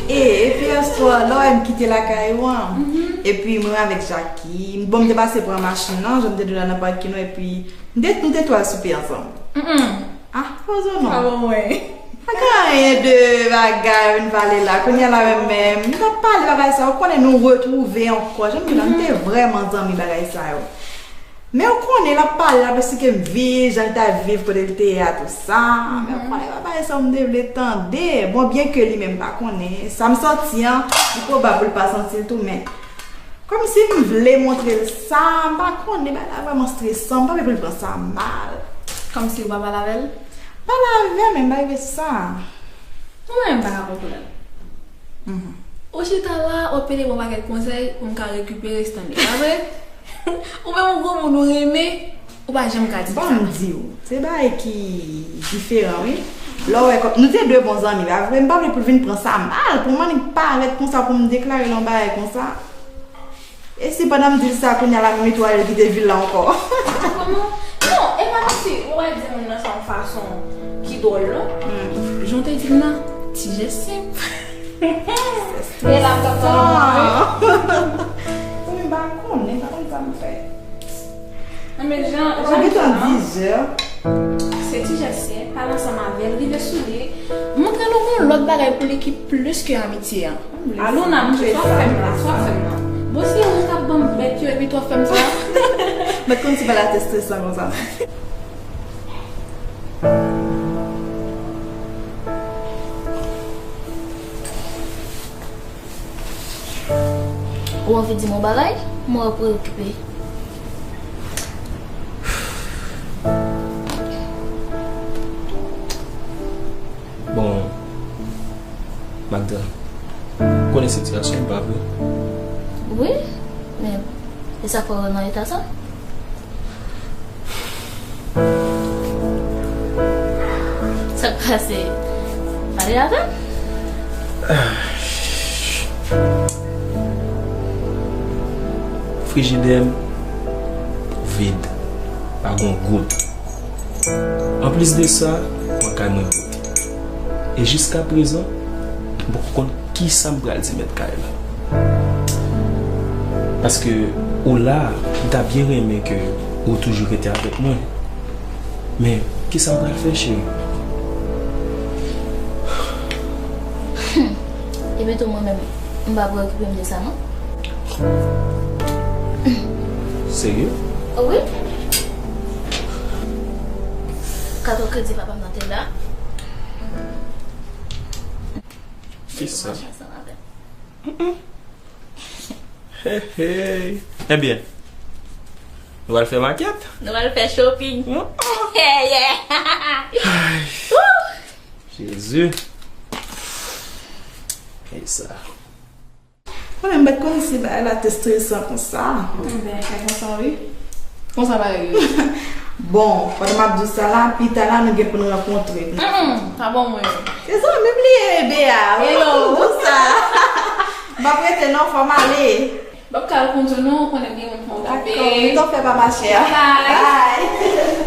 E, epi yèswa, lè w wè m kite lakay ou an. Epi mwen avèk Jackie, bon, m te pase pran machin nan, jan m te di w la nan pakin ou, epi m te, nou te tou al soupe ansanm. Ah, poze w non. Pa gen anyen de bagay ou vin pale la. Kounye a la menm, menm, m t ap pale bagay sa, ou konnen nou retwouve ankò. Jan m di w la, nou te vrèman zanmi bagay sa yo. Men ou konnen l ap pale, l ap esplike m vi, jan l t ap viv kote l te ye a, tou sa. Men ou konnen pa bagay sa yo m te vle tande. Bon, byen ke li menm pa konnen. Sa m santi an, li pwobab pou l pa santi l tou, men kòmsi m vle montre l sa, m pa konnen, bagay la vrèman stresan, m pa vle pou l pran sa mal. Kòmsi ou pa pale avè l? Pale avè l, men m pa rive sou sa. Mwen menm m pa ka konprann. Ou chita la, w ap pede ban w pakèt konsèy pou m ka rekipere stan li, pa vre? Ou menm ou gwo moun ou renmen, ou pa janm ka di sa. Ban m di w, se bagay ki diferan wi. Lè w wè kòm, nou te de bon zanmi, pa vre? M pa vle pou l vin pran sa mal, pou m annik parèt konsa pou m deklare l yon bagay konsa. E si pandan m di l sa, kounye a la menm li tou al kite vil la ankò? Kòman? Non, e pa menm si ou al di moun nan sa yon fason ki dwòl non. Jan w te di m nan, ti jès senp. E la m t ap tann ou wi. Ou menm pa konnen, pa konn sa m fè. Nan men jan jan Ou gentan di zè. Se ti jès senp, pale ansanm avè l, rive sou li, montre l ou gon lòt bagay pou li ki plis ke amitye an. Alouna, monchè, sa w ap fè m la, sa w ap fè m la. Bon, se ou k ap ban m bèt yo epi tou w ap fè m sa. Mèt konn si bagay la te stresan konsa. Ou anvi di m yon bagay? Mwen w ap preokipe. Bon, Magda, ou konnen sitiyasyon m, pa vre? Wi, men e sa k fè w nan eta sa? Sa k pase? Pale avè m. Frijidè m vid, pa gen yon goud. Anplis de sa, mwen kay mwen boute. E jiskaprezan, m poko konn kisa m pral di mèt kay la. Paske ou la, m ta byen renmen ke ou toujou rete avèk mwen. Men, kisa m pral fè, cheri? Epi tou mwen menm, m pa preokipe m de sa non. Serye? Wi. Kat kredi papa m nan te la. Kisa? Hey, hey. Ebyen, nou al fè makèt? Nou al fè shopping. Yeah, yeah. Jezi. E sa. Mwen menm, m pa t konn si bagay la te stresan konsa. Ebyen, fè konsa wi. Konsa bagay yo ye. Bon, pandan m ap di w sa la, pita la nou gen pou n rankontre. Mm, pa bon mwen. Se zanmi m li ye, bebe a. Ou konn di w sa. M ap rete non, fò m ale. M ap ka al konn di w non, ou konnen m gen moun pou m okipe. Dakò, meton fè pa mache a. Bye. Bye.